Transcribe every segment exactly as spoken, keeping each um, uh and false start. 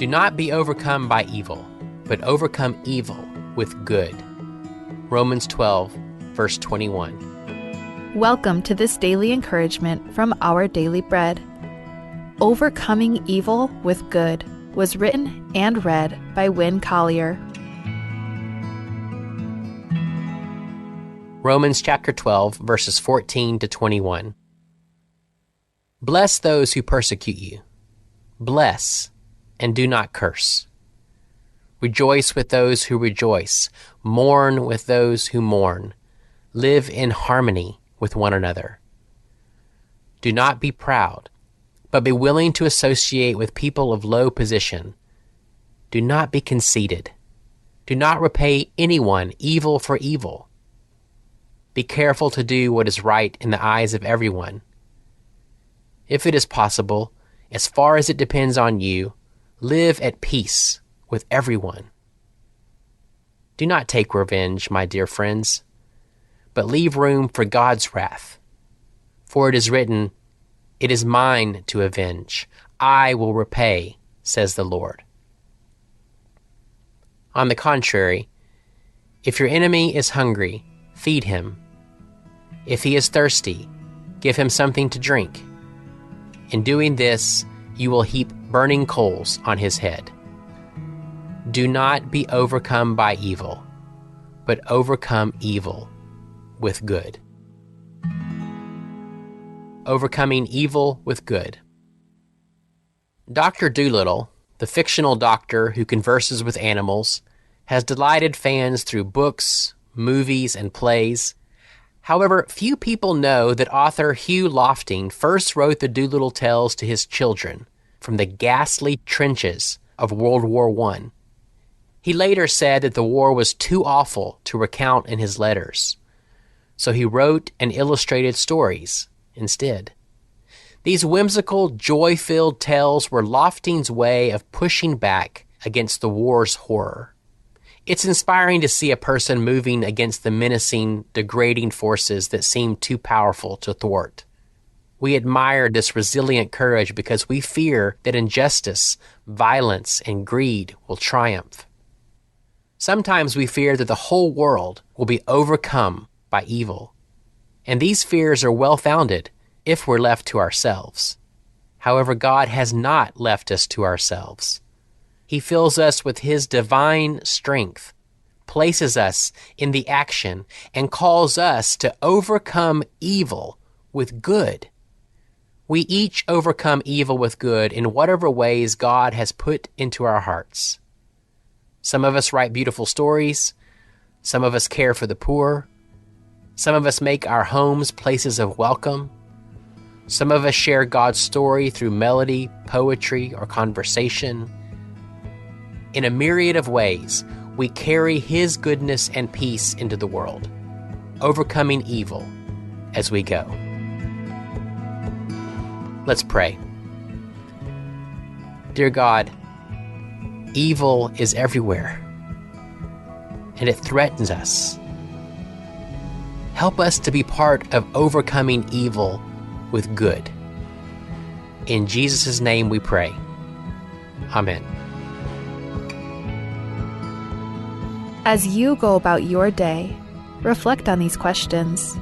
Do not be overcome by evil, but overcome evil with good. Romans twelve, verse twenty-one. Welcome to this daily encouragement from Our Daily Bread. Overcoming Evil with Good was written and read by Winn Collier. Romans chapter twelve, verses fourteen to twenty-one. Bless those who persecute you. Bless, and do not curse. Rejoice with those who rejoice. Mourn with those who mourn. Live in harmony with one another. Do not be proud, but be willing to associate with people of low position. Do not be conceited. Do not repay anyone evil for evil. Be careful to do what is right in the eyes of everyone. If it is possible, as far as it depends on you, live at peace with everyone. Do not take revenge, my dear friends, but leave room for God's wrath. For it is written, "It is mine to avenge. I will repay," says the Lord. On the contrary, if your enemy is hungry, feed him. If he is thirsty, give him something to drink. In doing this, you will heap burning coals on his head. Do not be overcome by evil, but overcome evil with good. Overcoming evil with good. Doctor Dolittle, the fictional doctor who converses with animals, has delighted fans through books, movies, and plays. However, few people know that author Hugh Lofting first wrote the Dolittle tales to his children from the ghastly trenches of World War One. He later said that the war was too awful to recount in his letters, so he wrote and illustrated stories instead. These whimsical, joy-filled tales were Lofting's way of pushing back against the war's horror. It's inspiring to see a person moving against the menacing, degrading forces that seem too powerful to thwart. We admire this resilient courage because we fear that injustice, violence, and greed will triumph. Sometimes we fear that the whole world will be overcome by evil. And these fears are well-founded if we're left to ourselves. However, God has not left us to ourselves. He fills us with His divine strength, places us in the action, and calls us to overcome evil with good. We each overcome evil with good in whatever ways God has put into our hearts. Some of us write beautiful stories. Some of us care for the poor. Some of us make our homes places of welcome. Some of us share God's story through melody, poetry, or conversation. In a myriad of ways, we carry His goodness and peace into the world, overcoming evil as we go. Let's pray. Dear God, evil is everywhere, and it threatens us. Help us to be part of overcoming evil with good. In Jesus' name we pray. Amen. As you go about your day, reflect on these questions.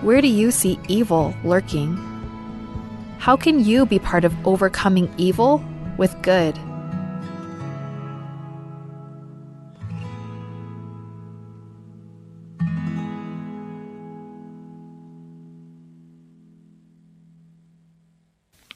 Where do you see evil lurking? How can you be part of overcoming evil with good?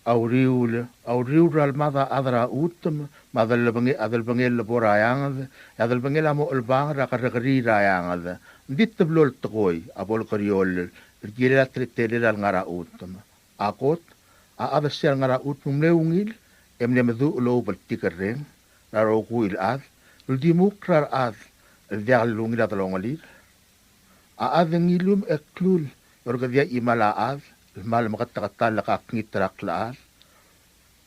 A uriul, a uriul er a lemad a chad er a chutem, me a delebenge-, a delebengel el bo er a eanged, e a delebengel a mo chelebangel er a kerrekeriil er a eanged. Ng di teblo el tekoi a bo lekeriolel el kirel a teletelel a lengar er a chutem. A kot, a chad el sel ngar er a chutem ng mle ungil e mle meduch el oub el tikerreng er a rokui el chad, el di mukl er a rechad el diak lungil a delongelir. A chad e ng iluum e klul e orrekedii a chimal a chad el kmal meketeketang el kakngit er a klechad.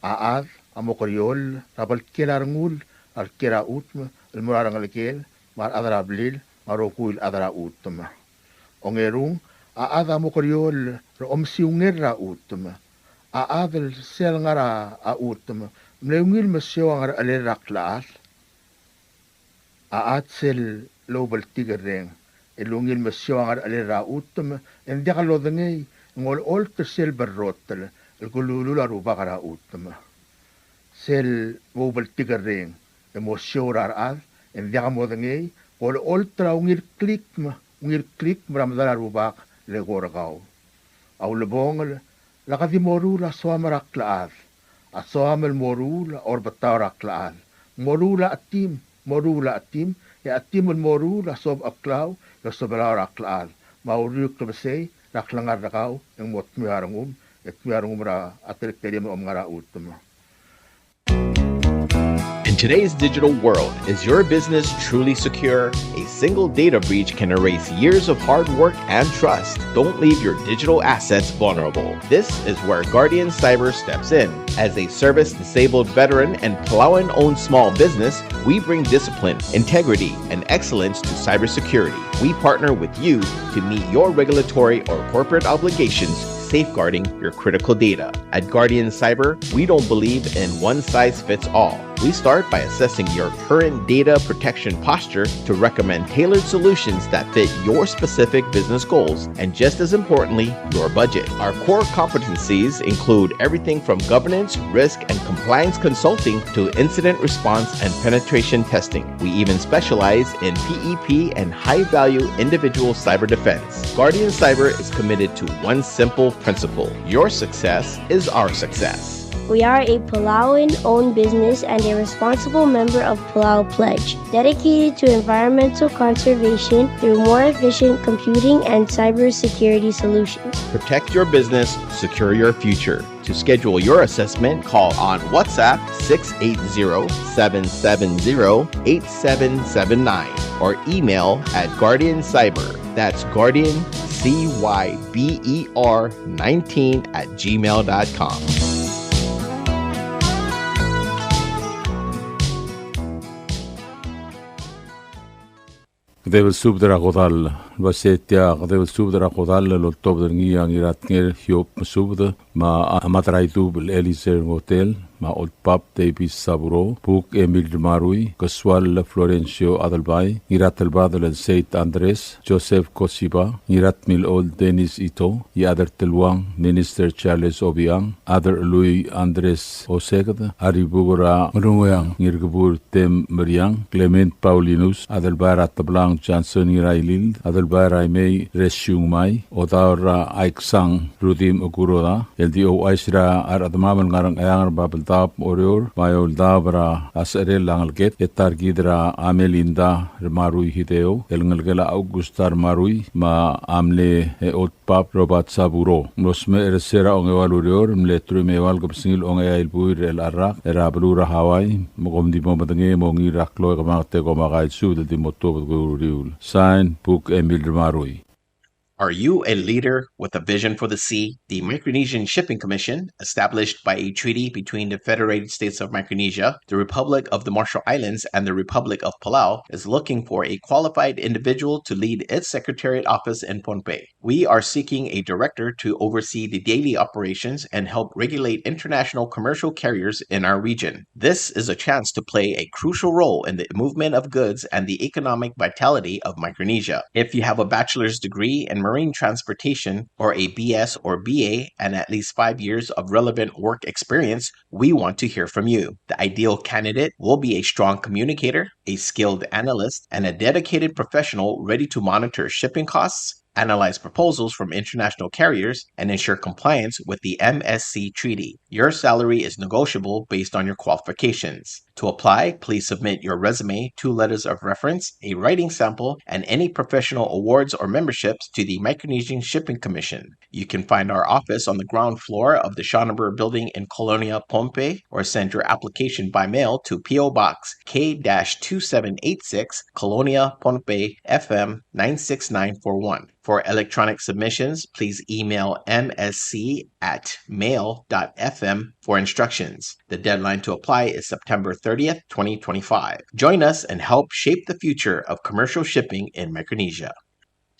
A chad a mo kerioll er a bltkil a rengul er a le kiei er a chutem el mo er a rengelekel me a rechad er a blil me a rokui el chad er a chutem. Ongerung, a chad a mo kerioll er a omesiungel er a chutem. A chad el sel ngar er a chutem Mle ungil mesiou a ngerechelel er a klechad a chad sel lobeltik el reng, el ungil mesiou a ngerechelel er a chutem, e ng diak lodengei, ng olecholt er sel berrotel el kelulul a rubak er a chutem. Sel lobeltik el reng, e mosiou er a rechad, e ng diak modengei, ng olecholt er a ungil klikm, ungil klikm er a medal a rubak el eko er kau. A ulebongel, lak di moruul a soam er a klechad. A soam el moruul a orbetau er a klechad. Moruul a chetim, moruul a chetim, e a chetim el moruul a sobecheklau, e osebelau er a klechad. Me a uriul klebesei er a klengar er kau, e ng mo dmeu a rengum, e dmeu a rengum er a teletelem el omngar a chutem. In today's digital world, is your business truly secure? A single data breach can erase years of hard work and trust. Don't leave your digital assets vulnerable. This is where Guardian Cyber steps in. As a service-disabled veteran and Palauan-owned small business, we bring discipline, integrity, and excellence to cybersecurity. We partner with you to meet your regulatory or corporate obligations, safeguarding your critical data. At Guardian Cyber, we don't believe in one size fits all. We start by assessing your current data protection posture to recommend tailored solutions that fit your specific business goals and, just as importantly, your budget. Our core competencies include everything from governance, risk, and compliance consulting to incident response and penetration testing. We even specialize in P E P and high-value individual cyber defense. Guardian Cyber is committed to one simple principle: your success is our success. We are a Palauan-owned business and a responsible member of Palau Pledge, dedicated to environmental conservation through more efficient computing and cybersecurity solutions. Protect your business, secure your future. To schedule your assessment, call on WhatsApp six eight zero, seven seven zero, eight seven seven nine or email at Guardian Cyber. That's Guardian, C Y B E R nineteen at gmail dot com. Kedeb el subed er a kodall. Uase tia kedeb el subed er a kodall el oltobed er ngii a Ngiratnger Hiob Mesubed, me a Madraidub el Elizer Ngotel, me a Oldpap Davis Saburo, Buk Emil Remarui, Kesual Florencio Adelbai, Ngiratelbadel el Seit Andres, Joseph Kosiba, Ngiratmilechol Dennis Ito, Iechad er Teluang Minister Charles Obichang, Chad er Chelui Andres Oseked, Aribuk er a Ngerungeang Ngirkebur Tem Meriang, Clement Paulinus, Adelbai er a Teblang Johnson Ngirailild, Adelbai er a Imei Resiungmai, Odaur er a Aiksang Rudim Okuroda, el di ouchais er a rechedemam el ngar er a Ngcheangel er a Babeldaob me a Oreor, me a Eouldaob er a secherel a ngeleked, e ta er kid er a Amelinda Remarui Hideo, el ngelekel a Augusta Remarui, me a mle Oldpap Robert Saburo. Mlo smecher er se er a ongeua el ureor, mle truich me a eua el kebesengil a ongeai el buil er chelecha el rak er a beluu er a Hawaii, me kom di mo medengei e mongiil er a klou e kemanget e kom a kaisubed el di mo tuobed er a uriul. Sign, Buk Emil Remarui. Are you a leader with a vision for the sea? The Micronesian Shipping Commission, established by a treaty between the Federated States of Micronesia, the Republic of the Marshall Islands, and the Republic of Palau, is looking for a qualified individual to lead its secretariat office in Pohnpei. We are seeking a director to oversee the daily operations and help regulate international commercial carriers in our region. This is a chance to play a crucial role in the movement of goods and the economic vitality of Micronesia. If you have a bachelor's degree in marine transportation or a B S or B A and at least five years of relevant work experience, we want to hear from you. The ideal candidate will be a strong communicator, a skilled analyst, and a dedicated professional ready to monitor shipping costs, analyze proposals from international carriers, and ensure compliance with the M S C Treaty. Your salary is negotiable based on your qualifications. To apply, please submit your resume, two letters of reference, a writing sample, and any professional awards or memberships to the Micronesian Shipping Commission. You can find our office on the ground floor of the Schonenberg Building in Kolonia, Pohnpei, or send your application by mail to P O Box K dash two seven eight six, Kolonia, Pohnpei, F M nine six nine four one. For electronic submissions, please email M S C at mail dot F M for instructions. The deadline to apply is September thirtieth, twenty twenty-five. Join us and help shape the future of commercial shipping in Micronesia.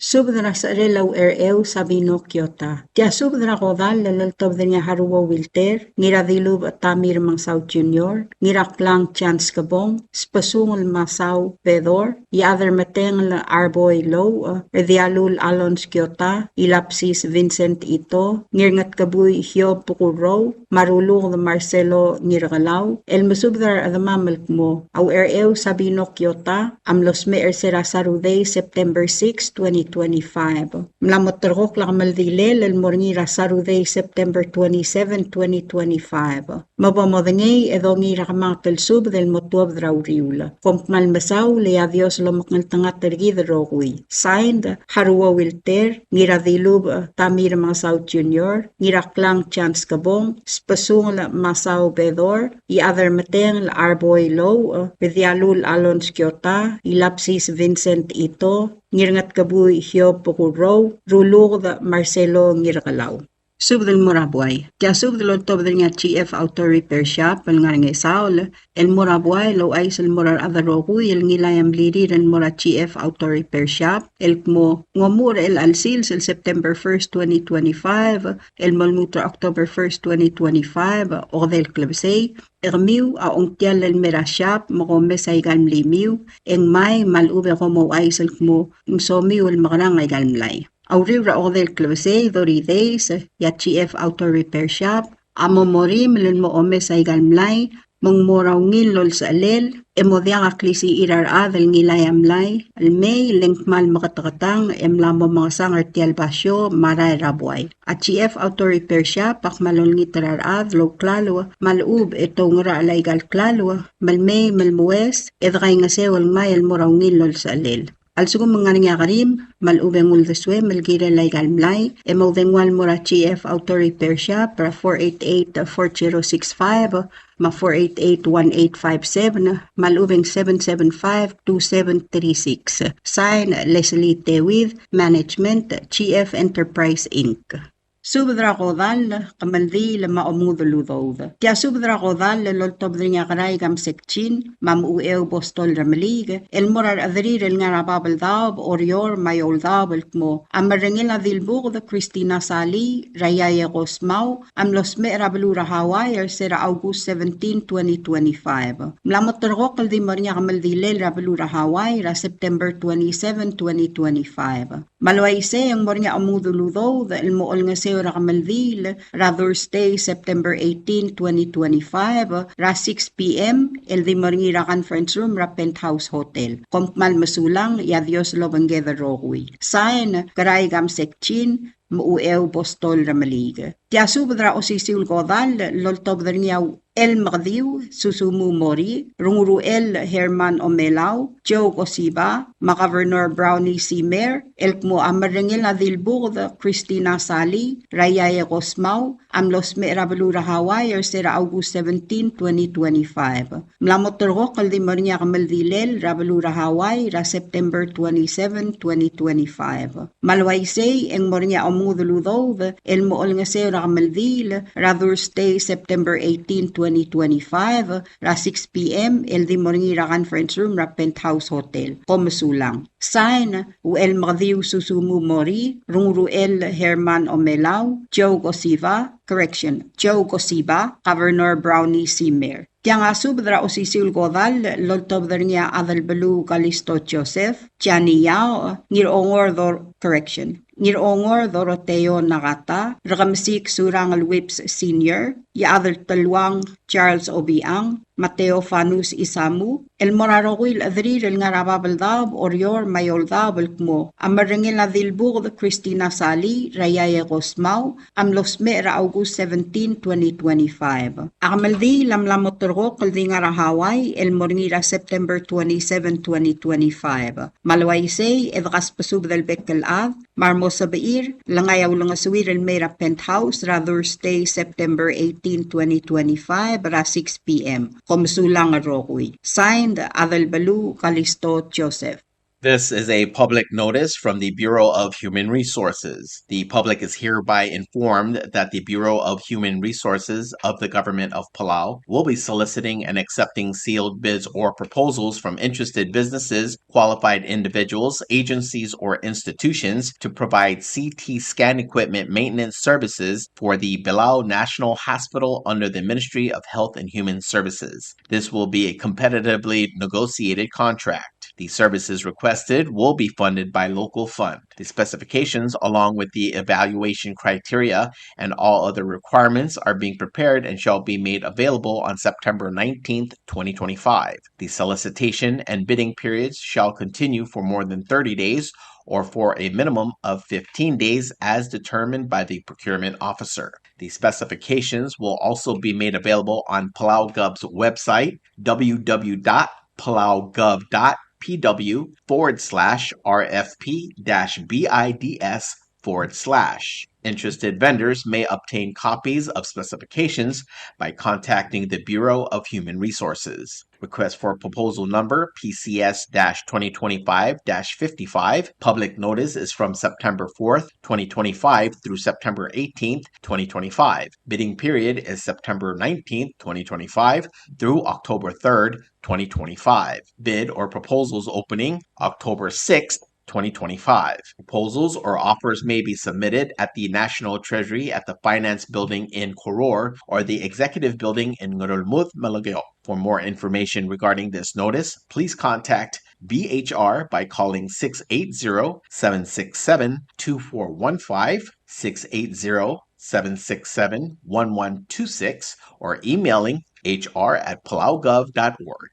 Subed er a secherel a Uchercheu Sabino Kiota. Tia subed er a kodall el oltobed er ngii a Haruo Wilter, Ngiradilubech Tamir Mengsau Junior, Ngiraklang Chance Kebong, Spesungel Masau Bedor, Iechad er Metengel Arboi Louch, Rdialul Alons Kiota, Ilapsis Vincent Ito, Ngirngetkebui Hiob Bekurrou, me a Ruluked Marcelo Ngirkelau, el mesubed er a rechedemam el kmo a Uchercheu Sabino Kiota a mlo smecher er se er a Saturday, September six, twenty twenty-five. Mla mo terrekokl a kemeldilel el mo er ngii er a Saturday, September twenty-seven, twenty twenty-five. Me bo modengei e dongiil er a kemanget el subed el mo tuobed er a uriul. Kom kmal mesaul e a Dios lomekngeltengat er kid el rokui. Signed, Haruo Wilter, Ngiradilubech Tamir Mengsau Junior, Ngiraklang Chance Kebong, Spesungel Masau Bedor, Iechad er Metengel Arboi Louch, Rdialul Alons Kiota, Ilapsis Vincent Ito, Ngirngetkebui Hiob Bekurrou, Ruluked Marcelo Ngirkelau. Subed el mo er a buai. Tia subed el oltobed er ngii a G F Auto Repair Shop el ngar er a Ngesaol, el mo er a buai el ouchais el mo er a rechad el rokui el ngilai a mlirir el mo er a G F Auto Repair Shop, el kmo ng omuchel er chelecha el sils el September first, twenty twenty-five, el mo lmuut er a October first, twenty twenty-five, okedei el klebesei, e kemiu a ongtiall el mei er a shop me kom omes aika el mlimiu, e ngmai me a lechub e kom ouchais el kmo ng somiu el mekerang aika el mlai. A uriul er a okedei el klebesei, thirty days, e a G F Auto Repair Shop a mo morimel el mo omes aika el mlai, me ng mo er a ungil el olsechelel, e mo diak a klisichir a rechad el ngilai a mlai el mei, le ng kmal meketeketang e mla mo mengesang er tia el basio me a rael er a buai. A G F Auto Repair Shop a kmal olengit er a rechad el ouklalo me a lechub e te oungerachel aika el klalo me le mei me le moues, e dekaingeseu el ngmai el mo er a ungil el olsechelel. A lsekum ng ngar er ngii a kerim me a lechub e ng uldesuem el kirel aika el mlai, e moudengua el mo er a G F Auto Repair Shop er a four eight eight, four zero six five, me a four eight eight, one eight five seven, me a lechub e ng seven seven five, two seven three six. Sign, Leslie Tewid, Management, G F Enterprise, Inc. Subed er a kodall, kemeldiil me a omengudel udoud. Tia subed er a kodall el oltobed er ngii a Kerai Kamsek Chin me a Mechucheu Bostol Remeliik, el mo er a rechederir el ngar er a Babeldaob, Oreor me a Eouldaob el kmo a merengel a Dilbuked Christina Salii er a Iaie Kosmau a mlo smecher er a beluu er a Hawaii er se er a August seventeen, twenty twenty-five. Mla mo terrekokl el di mo er ngii a kemeldilel er a beluu er a Hawaii er a September twenty-seven, twenty twenty-five. Me a le uaisei e ng mo er ngii a omengudel udoud el mo olengeseu er a kemeldiil er a Thursday, September eighteen, twenty twenty-five, er a six P M, el di mo er ngii er a conference room er a Penthouse Hotel. Kom kmal mesulang, e a Dios lobengked el rokui. Sign, Kerai Kamsek Chin, Mechucheu Bostol Remeliik. Tia subed er a osisiu el kodall el oltobed er ngii a Uchelmekediu Susumu Mori, Rungruchel Herman Omelau, Joe Kosiba, me a Governor Brownie Simer, el kmo a merengel a Dilbuked Christina Salii er a Iaie Kosmau a mlo smecher er a beluu er a Hawaii er se er a August seventeen, twenty twenty-five. Mla mo terrekokl el di mo er ngii a kemeldilel er a beluu er a Hawaii er a September twenty-seven, twenty twenty-five. Me a le uaisei e ng mo er ngii a omengudel udoud el mo olengeseu er a kemeldiil er a Thursday, September eighteen, twenty twenty-five, er a six P M, el di mo er ngii er a conference room er a Penthouse Hotel. Kom mesulang. Sign, Uchelmekediu Susumu Mori, Rungruchel Herman Omelau, Joe Kosiba, correction, Joe Kosiba, Governor Brownie Simer. Tiang a subed er a osisiu el kodall el oltobed er ngii a Adelbeluu Kalisto Joseph, Jani Yao, Ngirongor Dor-, correction, Ngirongor Doroteo Nakata, Rekemesik Surangel Whipps Senior, Iechad er Teluang Charles Obichang, me a Theofanus Isamu, el mo er a rokui el chederir el ngar er a Babeldaob, Oreor me a Eouldaob el kmo a merengel a Dilbuked Christina Salii er a Iaie Kosmau a mlo smecher er a August seventeen, twenty twenty-five. A kemeldiil a mla mo terrekokl el di ngar er a Hawaii el mo er ngii er a September twenty-seven, twenty twenty-five. Me a le uaisei e de kasbesubed el bek el chad me a re mo sebechir, le ngai a ulengesuir el mei er a Penthouse er a Thursday, September eighteen, twenty twenty-five, er a six P M. Kom mesulang el rokui. Signed, Adelbeluu Kalisto Joseph. This is a public notice from the Bureau of Human Resources. The public is hereby informed that the Bureau of Human Resources of the Government of Palau will be soliciting and accepting sealed bids or proposals from interested businesses, qualified individuals, agencies, or institutions to provide C T scan equipment maintenance services for the Belau National Hospital under the Ministry of Health and Human Services. This will be a competitively negotiated contract. The services requested will be funded by local fund. The specifications, along with the evaluation criteria and all other requirements, are being prepared and shall be made available on September nineteenth, twenty twenty-five. The solicitation and bidding periods shall continue for more than thirty days or for a minimum of fifteen days as determined by the procurement officer. The specifications will also be made available on Palau Gov's website, w w w dot palau gov dot p w forward slash r f p dash b i d s forward slash. Interested vendors may obtain copies of specifications by contacting the Bureau of Human Resources. Request for proposal number P C S dash twenty twenty-five dash fifty-five. Public notice is from September fourth, twenty twenty-five through September eighteenth, twenty twenty-five. Bidding period is September nineteenth, twenty twenty-five through October third, twenty twenty-five. Bid or proposals opening October sixth, twenty twenty-five. Proposals or offers may be submitted at the National Treasury at the Finance Building in Koror or the Executive Building in Ngerulmud, Melekeok. For more information regarding this notice, please contact B H R by calling six eight zero, seven six seven, two four one five, six eight zero, seven six seven, one one two six, or emailing H R at palaugov dot org.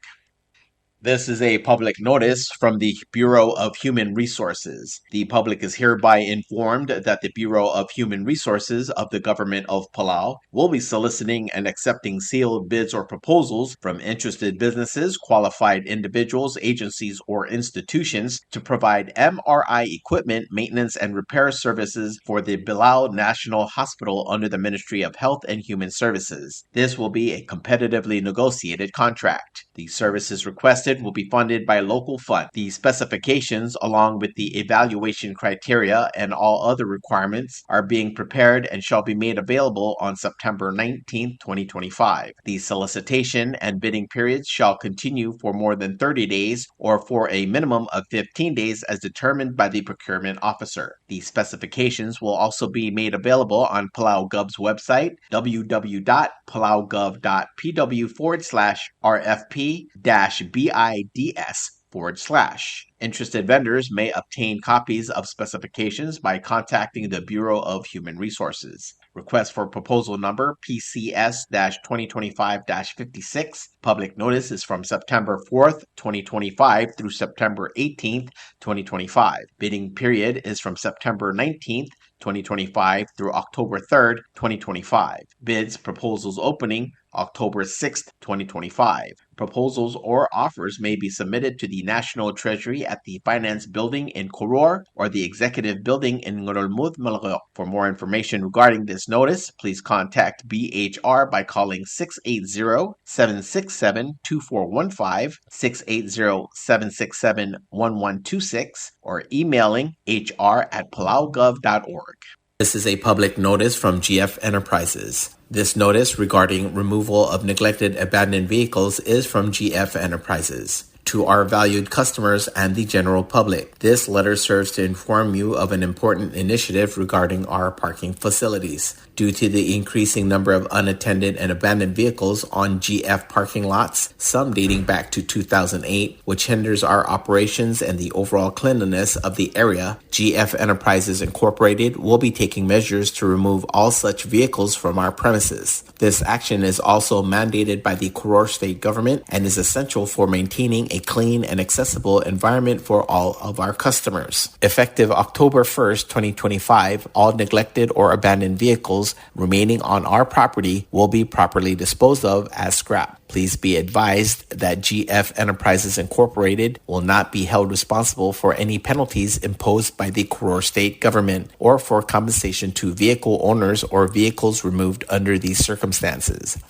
This is a public notice from the Bureau of Human Resources. The public is hereby informed that the Bureau of Human Resources of the Government of Palau will be soliciting and accepting sealed bids or proposals from interested businesses, qualified individuals, agencies, or institutions to provide M R I equipment maintenance and repair services for the Belau National Hospital under the Ministry of Health and Human Services. This will be a competitively negotiated contract. The services requested will be funded by local fund. The specifications, along with the evaluation criteria and all other requirements, are being prepared and shall be made available on September nineteenth, twenty twenty-five. The solicitation and bidding periods shall continue for more than thirty days or for a minimum of fifteen days as determined by the procurement officer. The specifications will also be made available on Palau Gov's website, w w w dot palau gov dot p w forward slash r f p dash b i d s forward slash. Interested vendors may obtain copies of specifications by contacting the Bureau of Human Resources. Request for proposal number P C S dash twenty twenty-five dash fifty-six. Public notice is from September fourth, twenty twenty-five through September eighteenth, twenty twenty-five. Bidding period is from September nineteenth, twenty twenty-five through October third, twenty twenty-five. Bids, proposals opening October sixth, twenty twenty-five. Proposals or offers may be submitted to the National Treasury at the Finance Building in Koror or the Executive Building in Ngerulmud, Melekeok. For more information regarding this notice, please contact B H R by calling six eight zero, seven six seven, two four one five, six eight zero, seven six seven, one one two six, or emailing H R at palaugov dot org. This is a public notice from G F Enterprises. This notice regarding removal of neglected abandoned vehicles is from G F Enterprises. To our valued customers and the general public, this letter serves to inform you of an important initiative regarding our parking facilities. Due to the increasing number of unattended and abandoned vehicles on G F parking lots, some dating back to two thousand eight, which hinders our operations and the overall cleanliness of the area, G F Enterprises Incorporated will be taking measures to remove all such vehicles from our premises. This action is also mandated by the Koror State Government and is essential for maintaining a clean and accessible environment for all of our customers. Effective October first, twenty twenty-five, all neglected or abandoned vehicles remaining on our property will be properly disposed of as scrap. Please be advised that G F Enterprises Incorporated will not be held responsible for any penalties imposed by the Koror State Government or for compensation to vehicle owners or vehicles removed under these circumstances.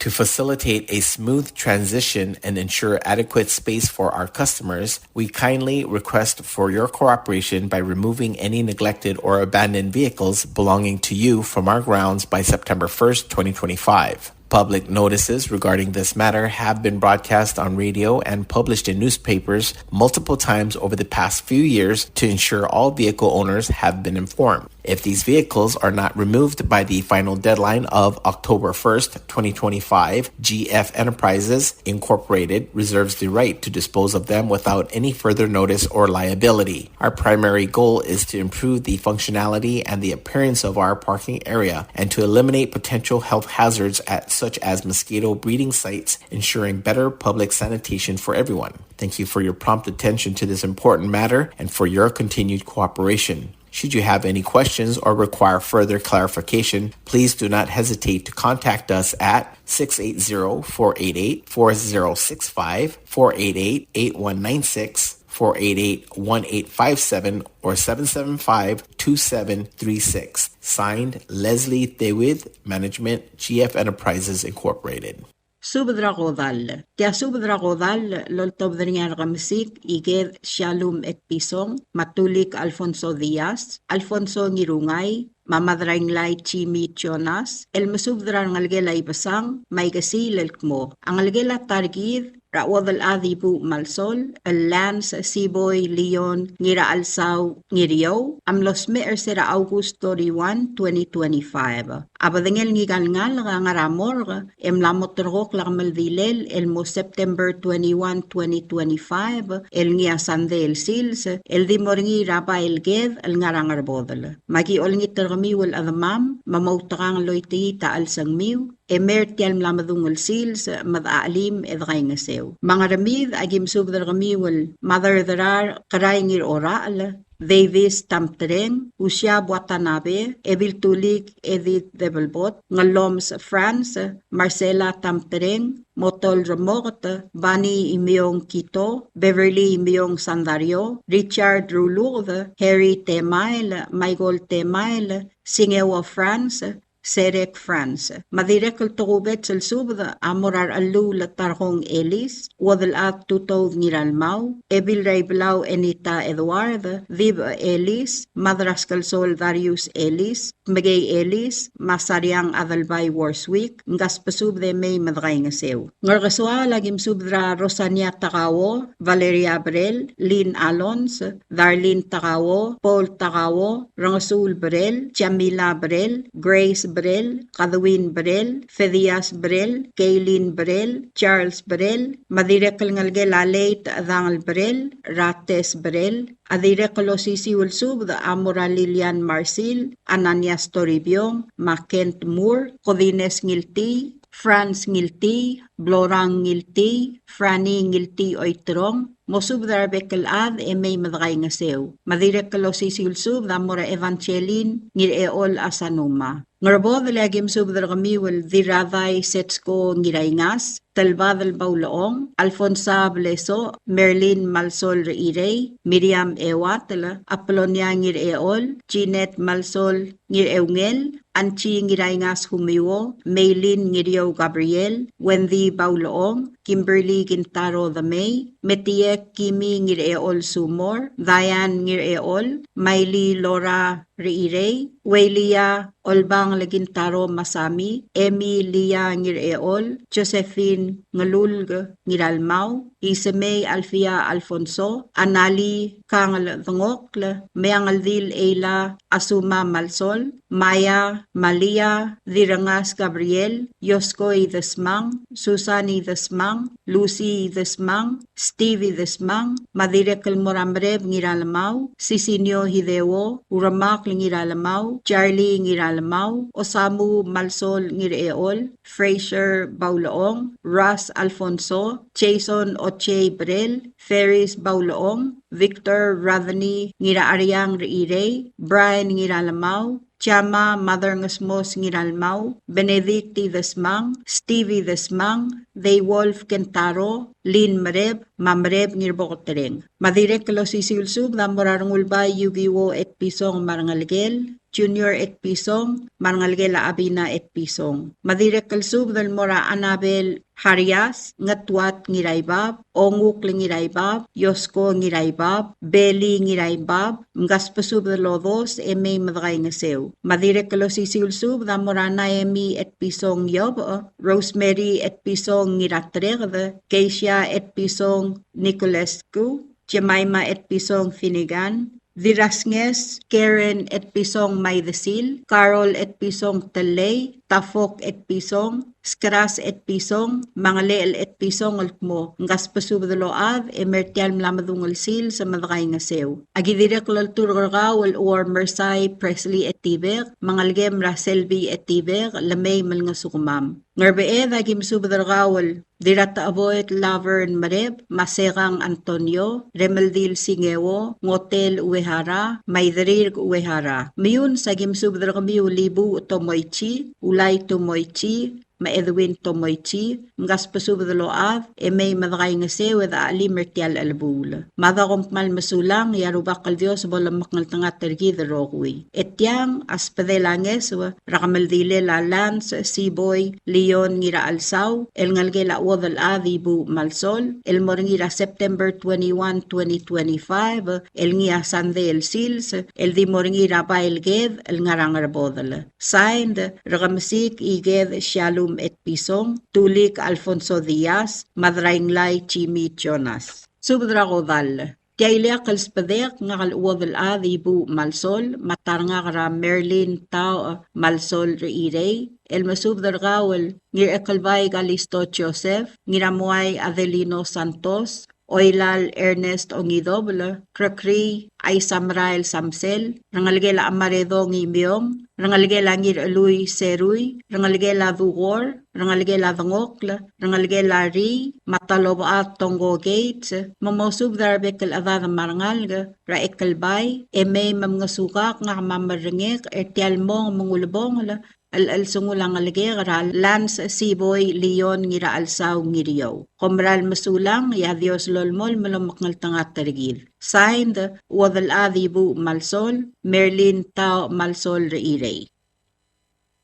To facilitate a smooth transition and ensure adequate space for our customers, we kindly request for your cooperation by removing any neglected or abandoned vehicles belonging to you from our grounds by September first, twenty twenty-five. Public notices regarding this matter have been broadcast on radio and published in newspapers multiple times over the past few years to ensure all vehicle owners have been informed. If these vehicles are not removed by the final deadline of October first, twenty twenty-five, G F Enterprises Incorporated reserves the right to dispose of them without any further notice or liability. Our primary goal is to improve the functionality and the appearance of our parking area and to eliminate potential health hazards at, such as mosquito breeding sites, ensuring better public sanitation for everyone. Thank you for your prompt attention to this important matter and for your continued cooperation. Should you have any questions or require further clarification, please do not hesitate to contact us at six eight zero, four eight eight, four zero six five, four eight eight, eight one nine six, four eight eight, one eight five seven, or seven seven five, two seven three six. Signed, Leslie Tewid, Management, G F Enterprises Incorporated. Subed er a kodall. Tia subed er a kodall el oltobed er ngii a Rekemesik Iked Shallum Etpison, me a Tulik Alfonso Diaz, Alfonso Ngirungai, me a Madrainglai Jimmy Jonas, el mesubed er a rengelekel a Ibesang me a ikesiil el kmo a ngelekel a ta er kid er a chuodel chad Ibuuch Malsol el Lance Siboi Leon Ngirachelsau Ngiriou a mlo smecher er se er a August thirty-one, twenty twenty-five. A bedengel ngika el ngalek a ngar er a morgue e mla mo terrekokl a kemeldilel el mo September twenty-one, twenty twenty-five, el ngii a Sandei el sils, el di mo er ngii er a bai el ked el ngar er a Ngerbodel. Me aki olengit er kemiu el chedemam me moutekangel el oitekii a chelsengmiu e mei er tia el mla medung el sils me dechachelim e dekaingeseu. Me a Ngermid, aki mesubed er kemiu el Mother Derar Kerai Ngirorachel, Davis Tamtreng, Usiab Watanabe, Ebiltulik Edith Debelbot, Ngeloms France, Marcela Tamtreng, Motol Remoket, Bani Imeong Kito, Beverly Imeong Sandario, Richard Ruluked, Harry Temael, Michael Temael, Singeo France, Serek France. Me a dirrek el tokubets el subed a mo er a Rechelluul Tarkong Elis, Uodelchad Tutoud Ngiralmau, Ebil er a Ibelau Enita Edward, Dib Elis, Madraskelsol Darius Elis, Mekei Elis, me a Sariang Adelbai Worswick, ng kasbesubed e mei me dekaingeseu. Ngerkesoaol, aki mesubed er a Rosania Takao, Valeria Brel, Lynn Alons, Darlene Takao, Paul Takao, Rengesuul Brel, Jamila Brel, Grace Brel, Kadwin Brel, Fedias Brel, Kaylin Brel, Charles Brel, me a dirrek el ngelekel a Leit Dangel Brel, er a Tess Brel. A dirrek el osisiu el subed a mo er a Lilian Marsil, Ananias Toribiong, me a Kent Moore, Kodines Ngiltii, Franz Ngiltii, Blorang Ngiltii, Franny Ngiltii Oiterong, mosubed er a rebek el chad e mei me dekaingeseu. Me a dirrek el osisiu el subed a mo er a Evangeline Ngirechol Asanuma. Ngerbodel, e aki mesubed er kemiu el Dirradai Setsko Ngiraingas, Telbadel Baulechong, Alfonsa Blesoch, Merlin Malsol Rechirei, Miriam Ewatel, Apolonia Ngirechol, Jeanette Malsol Ngireungel, Anchi Ngiraingas Humiuo, Meilin Ngiriou Gabriel, Wendy Baulechong, Kimberly Kintaro Demei, Metiek Kimi Ngirechol Sumor, Diane Ngirechol, Maili Laura Rechirei, Weilia Olbangel Kintaro Masami, Emi Lia Ngirechol, Josephine Ngelulk Ngiralmau, Isemei Alfia Alfonso, Anali Kangel Dengokl, Meangeldil Eila Asuma Malsol, Maya, Malia, Direngas Gabriel, Yosko Idesmang, Susan Idesmang, Lucy Idesmang, Steve Idesmang, me a dirrek el mo er a Mereb Ngiralmau, Sisinio Hideo, Uremakl Ngiralmau, Charlie Ngiralmau, Osamu Malsol Ngirechol, Fraser Baulechong, Ras Alfonso, Jason Ochei Brel, Ferris Baulechong, Victor Rodney Ngirachariang Rechirei, Brian Ngiralmau, Chama Mother Ngesmos Ngiralmau, Benedict Idesmang, Steve Idesmang, Deiwolf Kentaro, Lynn Mereb, me a Mereb Ngirboketereng. Me a dirrek el osisiu el subed a mo er a Rengulbai Yukiwo Etpison me a rengelekel, Junior Etpison, me a rengelekel a Abina Etpison. Me a dirrek el subed el mo er a Anabel Harias, Ngetuat Ngiraibab, Ongukl Ngiraibab, Yosko Ngiraibab, Beli Ngiraibab, mkasbesubed el odos e mei me dekaingeseu. Me a dirrek el osisiu el subed a mo er a Naemi Etpison Iobech, Rosemary Etpison Ngiratereked, Keisha Etpison Niculescu, Jemima Etpison Finnegan, Dirrasnges Karen Etpison Maidesil, Carol Etpison Tellei, Tafok Etpison, Skras Etpison, me a Ngelechel Etpison el kmo, mkasbesubed el ochad e mer tial mla medung el sils me dekaingeseu. Aki dirrek el olturk er kau el Uor Mersai Presley Etibek, me a ngelekem er a Selby Etibek, le mei me lengesukemam. Ngerbeched aki mesubed er kau el Dirracheboet Laverne Mereb, me a Sekang Antonio, Remeldil Singeo, Ngotel Uehara, me a Idrirk Uehara. Meiuns aki mesubed er kemiu el Ibuuch Tomoichi, Ulai Tomoichi, me a Edwin Tomoichi, mkasbesubed el ochad, e mei me dekaingeseu e dechelim er tial chelebuul. Mada kom kmal mesulang, e a Rubak el Dios bo lemekngeltengat er kid el rokui. E tiang a sbedel a ngeso er a kemeldilel a Lance Siboi Leon Ngirachelsau, el ngelekel a Uodelchad Ibuuch Malsol, el mo er ngii er a September twenty-one, twenty twenty-five, el ngii a Sandei el sils, el di mo er ngii er a Bai el Ked el ngar er a Ngerbodel. Signed, Rekemesik Iked Shalom Etpison, Tulik Alfonso Diaz, me a Drainglai Jimmy Jonas. Subed er a kodall. Tia ileakl el sbedek, ngak el Uodelchad Ibuuch Malsol, me a ta er ngak er a Merlin Taoch Malsol Rechirei, el mesubed er kau el Ngirchekelbai Kalisto Joseph, Ngiramuai Adelino Santos, Oilal Ernest Ongidobel, Krekrii Aisamerael Samsel, rengelekel a Chemaredong Imeong, rengelekel a Ngirchelui Serui, rengelekel a Dukor, rengelekel a Dengokl, rengelekel a Rii, me a Talobechad Tongko Gates, me mosubed er a rebek el chedad me a rengalek er a Ekelbai, e mei me mngesukak ngak me a merrengek er tial mong me ng ulebongel el chelsengul a ngelekek er a Lance Siboi Leon Ngirachelsau Ngiriou. Kom meral mesulang, e a Dios lolemolem el omekngeltengat er kid. Signed, Uodelchad Ibuuch Malsol, Merlin Taoch Malsol Rechirei.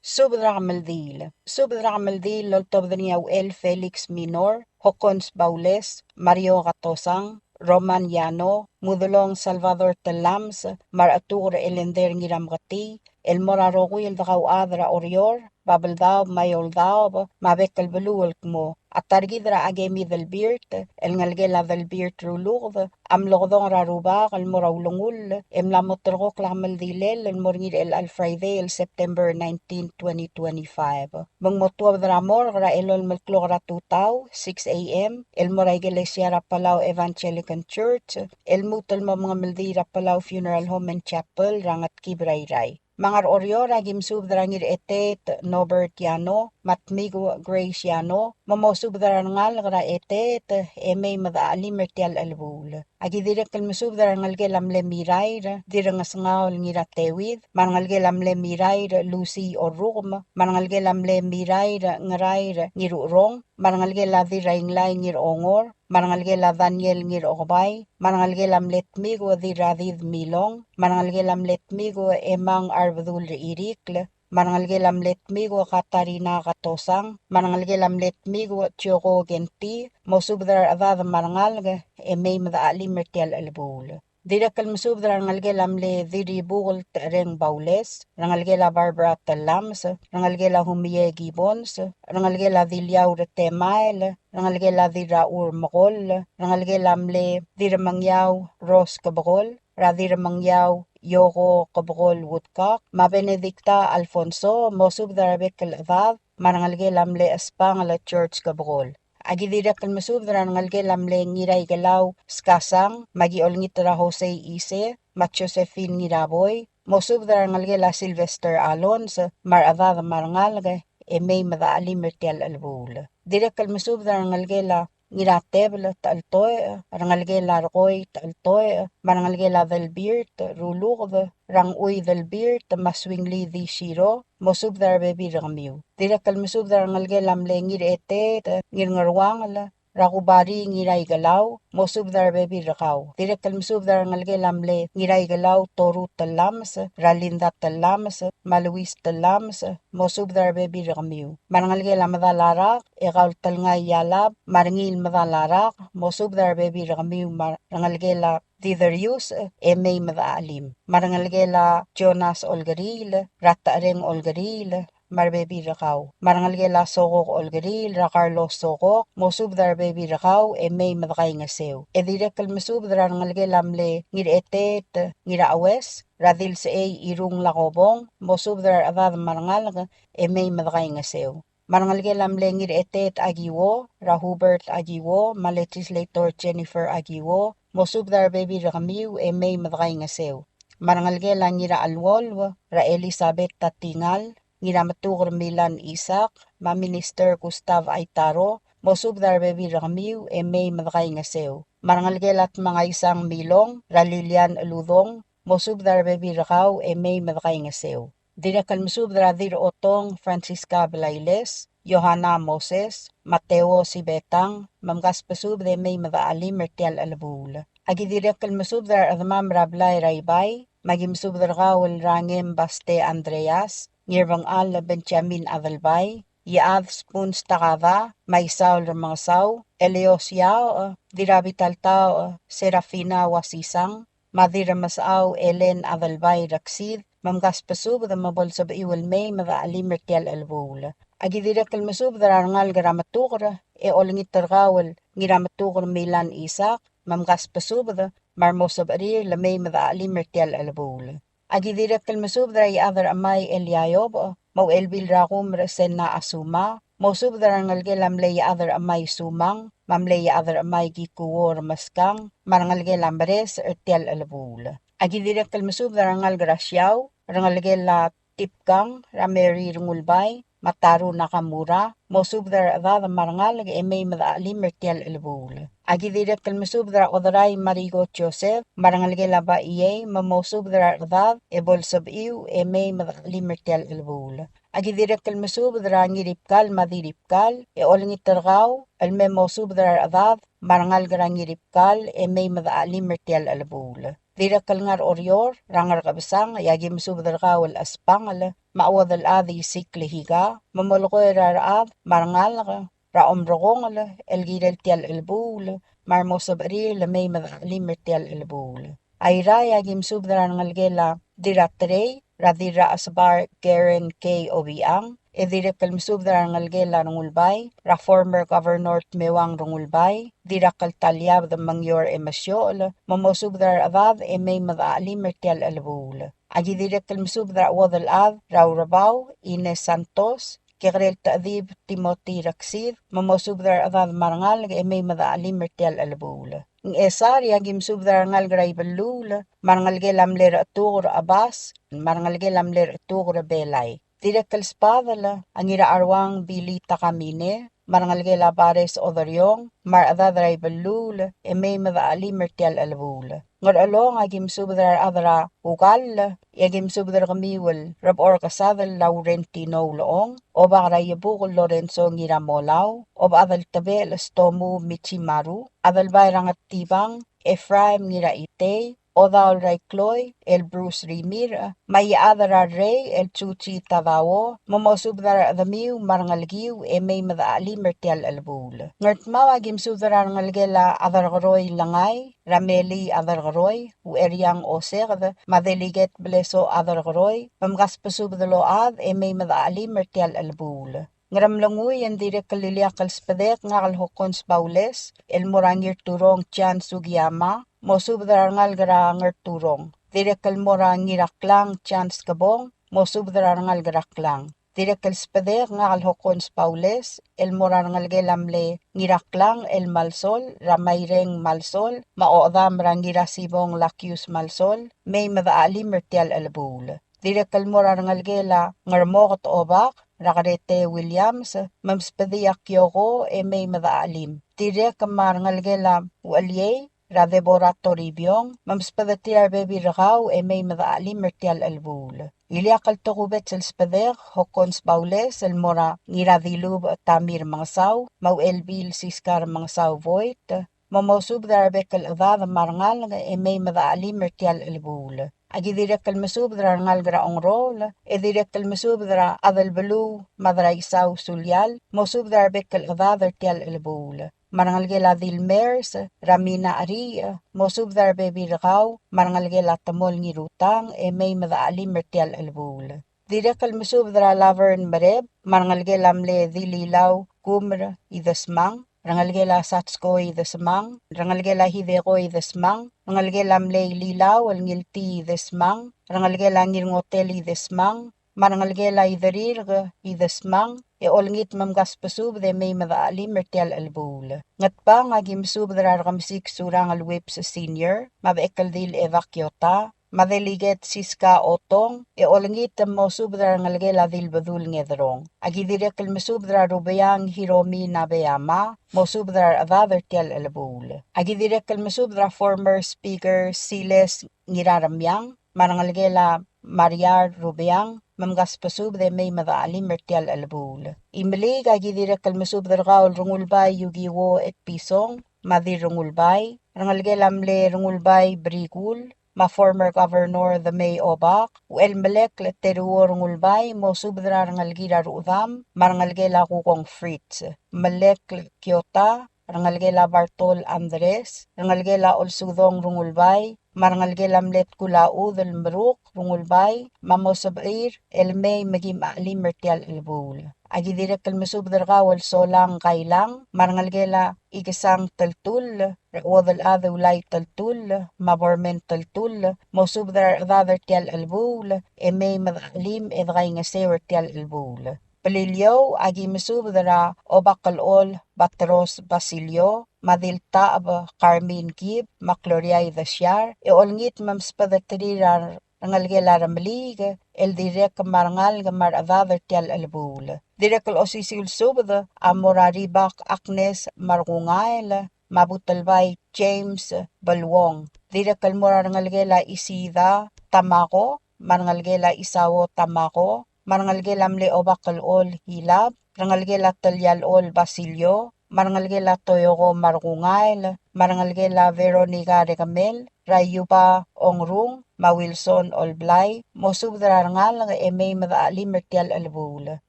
Subed er a kemeldiil. Subed er a kemeldiil el oltobed er ngii a Uchel Felix Minor, Hokkons Baules, Mario Katosang, Roman Yano, Mudelong Salvador Tellames, me a Rechetuker Elender Ngirameketii, el mo er a rokui el dekauchad er a Oreor, Babeldaob me a Eouldaob, me a bek el beluu el kmo, a ta er kid er a Akemi Delbirt, el ngelekel a Delbirt Ruluked, a mlo kedong er a Rubak el mo er a ulengull, e mla mo terrekokl a kemeldilel el mo er ngii er chelecha el Friday el September nineteen, twenty twenty-five. Me ng mo tuobed er a morgue er a elolem el klok er a tutau, six A M, el mo er a ikelesia er a Palau Evangelical Church, el lmuut el mo mengemeldiil er a Palau Funeral Home and Chapel er a Ngetkib er a Irrai. Me a Ngeroreor, aki mesubed er a Ngirchetet Norbert Yano, me a Tmiku Grace Yano, me mosubed er a rengalek er a Chetet, e mei me dechelim er tial chelebuul. Aki dirrek el mesubed er a rengelekel a mle Mirair Dirrengesengaol Ngirateuid, me a rengelekel a mle Mirair Lucy Orrukem, me a rengelekel a mle Mirair Ngerair Ngirucherong, me a rengelekel a Dirrainglai Ngirongor, me a rengelekel a Daniel Ngirokebai, me a rengelekel a mle Tmiku Dirradid Milong, me a rengelekel a mle Tmiku Emang Arbedul Rechirikl, me a rengelekel a mle Tmiku Katarina Katosang, me a rengelekel a mle Tmiku Joko Kenti, mosubed er a rechedad me a rengalek, e mei me dechelim er tial chelebuul. Dirrek el mesubed er a rengelekel a mle Dirribukl Techereng Baules, rengelekel a Barbara Tellames, rengelekel a Humie Gibbons, rengelekel a Diliau Retemael, rengelekel a Dirraur Mekoll, rengelekel a mle Dirremengiau Rose Kebekol, er a Dirremengiau Yoko Kebekol Woodcock, me a Benedicta Alfonso, mosubed er a rebek el chedad, me a rengelekel a mle Espangel George Kebekol. Aki dirrek el mesubed er a rengelekel a mle Ngiraikelau Skasang, me aki olengit er a Jose Ise, me a Josephine Ngiraboi, mosubed er a rengelekel a Sylvester Alonz, me a rechedad me a rengalek, e mei me dechelim er tial chelebuul. Dirrek el mesubed er a rengelekel a Ngiratebel Techeltoech, rengelekel a Rekoi Techeltoech, me a rengelekel a Delbirt Ruluked, Rangchui Delbirt, me a Swingli Dishiro, mosubed er a rebebil er kemiu. Dirrek el mesubed er a rengelekel a mle Ngiraeteet Ngirngeruangel, er a Kubari Ngiraikelau, mosubed er a rebebil er kau. Dirrek el mesubed er a rengelekel a mle Ngiraikelau Toru Tellames, er a Linda Tellames, me a Luis Tellames, mosubed er a rebebil er kemiu. Me a rengelekel a Medalarak, e kau el Telngai Ialab, me a Rengiil Medalarak, mosubed er a rebebil er kemiu, me a rengelekel a Diderius, e mei me dechelim. Me a rengelekel a Jonas Olkeriil, er a Techereng Olkeriil, me a rebebil er kau. Me a rengelekel a Sokok Olkeriil, er a Carlos Sokok, mosubed er a rebebil er kau, e mei me dekaingeseu. E dirrek el mesubed er a rengelekel a mle Ngiraeteet Ngiraues, er a Dilsechei Irung Lakobong, mosubed er a rechedad me a rengalek, e mei me dekaingeseu. Me a rengelekel a mle Ngiraeteet Akiwo, er a Hubert Akiwo, me a Legislator Jennifer Akiwo, mosubed er a rebebil er kemiu, e mei me dekaingeseu. Me a rengelekel a Ngiracheluolu, er a Elizabeth Tatingal, Ngirametuker Milan Isaac, me a Minister Gustav Aitaro, mosubed er a rebebil er kemiu, e mei me dekaingeseu. Me a rengelekel a Tmengaisang Milong, er a Lilian Cheludong, mosubed er a rebebil er kau, e mei me dekaingeseu. Dirrek el mesubed er a Dirrotong Francisca Blailes, Yohana Moses, Mateo Sibetang, me mkasbesubed e mei me dechelim er tia el chelebuul. Aki dirrek el mesubed er a rechedemam er a blai er a Ibai, me aki mesubed er kau el Rangem Baste Andreas, Ngirbengchal Benjamin Adelbai, Iechad Spoons Takada, me a Isaul Remengesau, Elios Iaoch, Dirrabitaltaoch Serafina Uasisang, me a Dirremesechau Elen Adelbai Reksid, me mkasbesubed me bo lsebechiu el mei me dechelim er tia el chelebuul. Aki dirrek el mesubed er a rengalek er a Metuker, e olengit er kau el Ngirametuker Milan Isaac, me mkasbesubed me a remo sebechir el mei me dechelim er tia el chelebuul. Aki dirrek el mesubed er a Iechad er a Chemai Eliaiob, me a Uchelbil er a Kumer Sena Asuma, mosubed er a rengelekel a mle Iechad er a Chemai Sumang, me a mle Iechad er a Chemai Kikuo Remeskang, me a rengelekel a Meres er tia el chelebuul. Aki dirrek el mesubed er a rengalek er a Siau, rengelekel a Tipkang, er a Mary Rengulbai, me a Taru Nakamura, mosubed er a rechedad me a rengalek e mei me dechelim er tia el chelebuul. Aki dirrek el mesubed er a Oderai Mariko Joseph, me a rengelekel a Baiei, me mosubed er a rechedad e bo lsebechiu e mei me dechelim er tia el chelebuul. Aki dirrek el mesubed er a Ngiribkal me a Diribkal, e olengit er kau el me mosubed er a rechedad me a rengalek er a Ngiribkal e mei me dechelim er tia el chelebuul. Dirrek el ngar er a Oreor, er a Ngerkebesang, e aki mesubed er kau el Chesbangel, me a Uodelchad Isikl Higa, me molekoi er a rechad me a rengalek er a Omrekongel el kirel tia el chelebuul, me a remo sebechir el mei me dechelim er tia el chelebuul. Airai, aki mesubed er a rengelekel a Dirraterei, er a Dirrachesbar Karen K. Obichang, e dirrek el mesubed er a rengelekel a Rengulbai, er a former Governor Tmewang Rengulbai, Dirrakltaliabed Mengior Emesiochel, me mosubed er a rechedad e mei me dechelim er tia el chelebuul. Aki dirrek el mesubed er a Uodelchad er a Urebau, Ines Santos, Kekerel Techedib Timothy Reksid, me mosubed er a rechedad me a rengalek e mei me dechelim er tia el chelebuul. Ngchesar, e aki mesubed er a rengalek er a Ibelluul, me a rengelekel a mle Rechetuker Chebas, me a rengelekel a mle Rechetuker Belai. Dirrek el sbadel a Ngiracheruang Billy Takamine, me a rengelekel a Bares Oderiong, me a rechedad er a Ibelluul, e mei me dechelim er tia el chelebuul. Ngerchelong, aki mesubed er a rechad er a Ukall, e aki mesubed er kemiu el Rebechor Kesadel Laurentino Ulechong, Obak er a Iebukel Lorenzo Ngiramolau, Obechad el Tebechel Stomu Michimaru, Adelbai er a Ngetibang Ephraim Ngiraitei, Odaol er a Ikloi el Bruce Rimirch, me a Iechad er a Rei el Chuchi Tadao, me mosubed er a rechedemiu me a rengelekiu e mei me dechelim er tia el chelebuul. Ngardmau, aki mesubed er a rengelekel a Aderkeroi Lengai, er a Meli Aderkeroi, Ucheriang Oseked, me a Delegate Blesoch Aderkeroi, me mkasbesubed el ochad e mei me dechelim er tia el chelebuul. Ngeremlengui, e ng dirrek el ileakl el sbedek ngak el Hokkons Baules, el mo er a Ngirturong Chance Sugiyama, mosubed er a rengalek er a Ngerturong. Dirrek el mo er a Ngiraklang Chance Skebong, mosubed er a rengalek er a Klang. Dirrek el sbedek ngak el Hokkons Baules, el mo er a rengelekel a mle Ngiraklang el Malsol, er a Maireng Malsol, me a ochedam er a Ngirasibong Lakius Malsol, mei me dechelim er tia el chelebuul. Dirrek el mo er a rengelekel a Ngermoket Obak, er a Kerete Williams, me msbedii a Kioko e mei me dechachelim. Dirrek me a rengelekel a Ucheliei, er a Deborah Toribiong, me msbedeterir a rebebil er kau e mei me dechachelim er tia el chelebuul. Ileakl el tokubets el sbedek, Hokkons Baules, el mo er a Ngiradilubech Tamir Mengesau, me a Uchelbil Siskar Mengesau Voit, me mosubed er a rebek el chedad me a rengalek e mei me dechachelim er tia el chelebuul. Aki dirrek el mesubed er a rengalek er a Ongerool, e dirrek el mesubed er a Adelbeluu me a Deraisau Sulial, mosubed er a rebek el chedad er tia el chelebuul. Me a rengelekel a Dilmers, er a Mina Cheriich, mosubed er a rebebil er kau, me a rengelekel a Temol Ngirutang, e mei me dechachelim er tia el chelebuul. Dirrek el mesubed er a Laverne Mereb, me a rengelekel a mle Dililau Kumer Idesmang, rengelekel a Satsko Idesmang, rengelekel a Hideko Idesmang, rengelekel a mle Ililau el Ngiltii Idesmang, rengelekel a Ngirngotel Idesmang, me a rengelekel a Iderirk Idesmang, e olengit me mkasbesubed e mei me dechachelim er tia el chelebuul. Ngatpang, aki mesubed er a Rekemesik Surangel Whipps Senior, me a Bechekeldil Eva Kiota, me a Delegate Siska Otong, e olengit me mosubed er a rengelekel a Dilbedul Ngederong. Aki dirrek el mesubed er a Rubeang Hiromi Nabeyama, mosubed er a rechedad er tia el chelebuul. Aki dirrek el mesubed er a former speaker Siles Ngiraremiang, me a rengelekel a Mariar Rubeang, me mkasbesubed e mei me dechachelim er tia el chelebuul. Imeliik, aki dirrek el mesubed er kau el Rengulbai Yukiwo Etpison, me a Dirrengulbai, rengelekel a mle Rengulbai Brikul, me a former governor Demei Obak, Uchelmelekl Teruo Rengulbai, mosubed er a rengelekir a ruchedam, me a rengelekel a Kukong Fritz, Melekl Kiota, rengelekel a Bartol Andres, rengelekel a Olsudong Rengulbai, me a rengelekel a mle Tkul a Chudel Meruk Rengulbai, me mosebechir el mei me kim chachelim er tia el chelebuul. Aki dirrek el mesubed er kau el Solang Kailang, me a rengelekel a Ikesang Teltull, er a Uodelchad Ulai Teltull, me a Bormen Teltull, mosubed er a rechedad er tia el chelebuul, e mei me dechachelim e dekaingeseu er tia el chelebuul. Beliliou, aki mesubed er a Obakelchol Batros Basilio, me a Diltacheb Carmen Kib, me a Gloria Idesiar, e olengit me msbedeterir a rengelekel a Remeliik, el dirrek me a rengalek me a rechedad er tia el chelebuul. Dirrek el osisiu el subed a mo er a Ribak Agnes Markungael, me a Butelbai James Beluong. Dirrek el mo er a rengelekel a Isida Tamako, me a rengelekel a Isao Tamako, me a rengelekel a mle Obakelchol Hilab, rengelekel a Telialchol Basilio, me a rengelekel a Toyoko Markungael, me a rengelekel a Veronica Rekemel, er a Iuba Ongrung, me a Wilson Olblai, mosubed er a rengalek e mei me dechachelim er tia el chelebuul.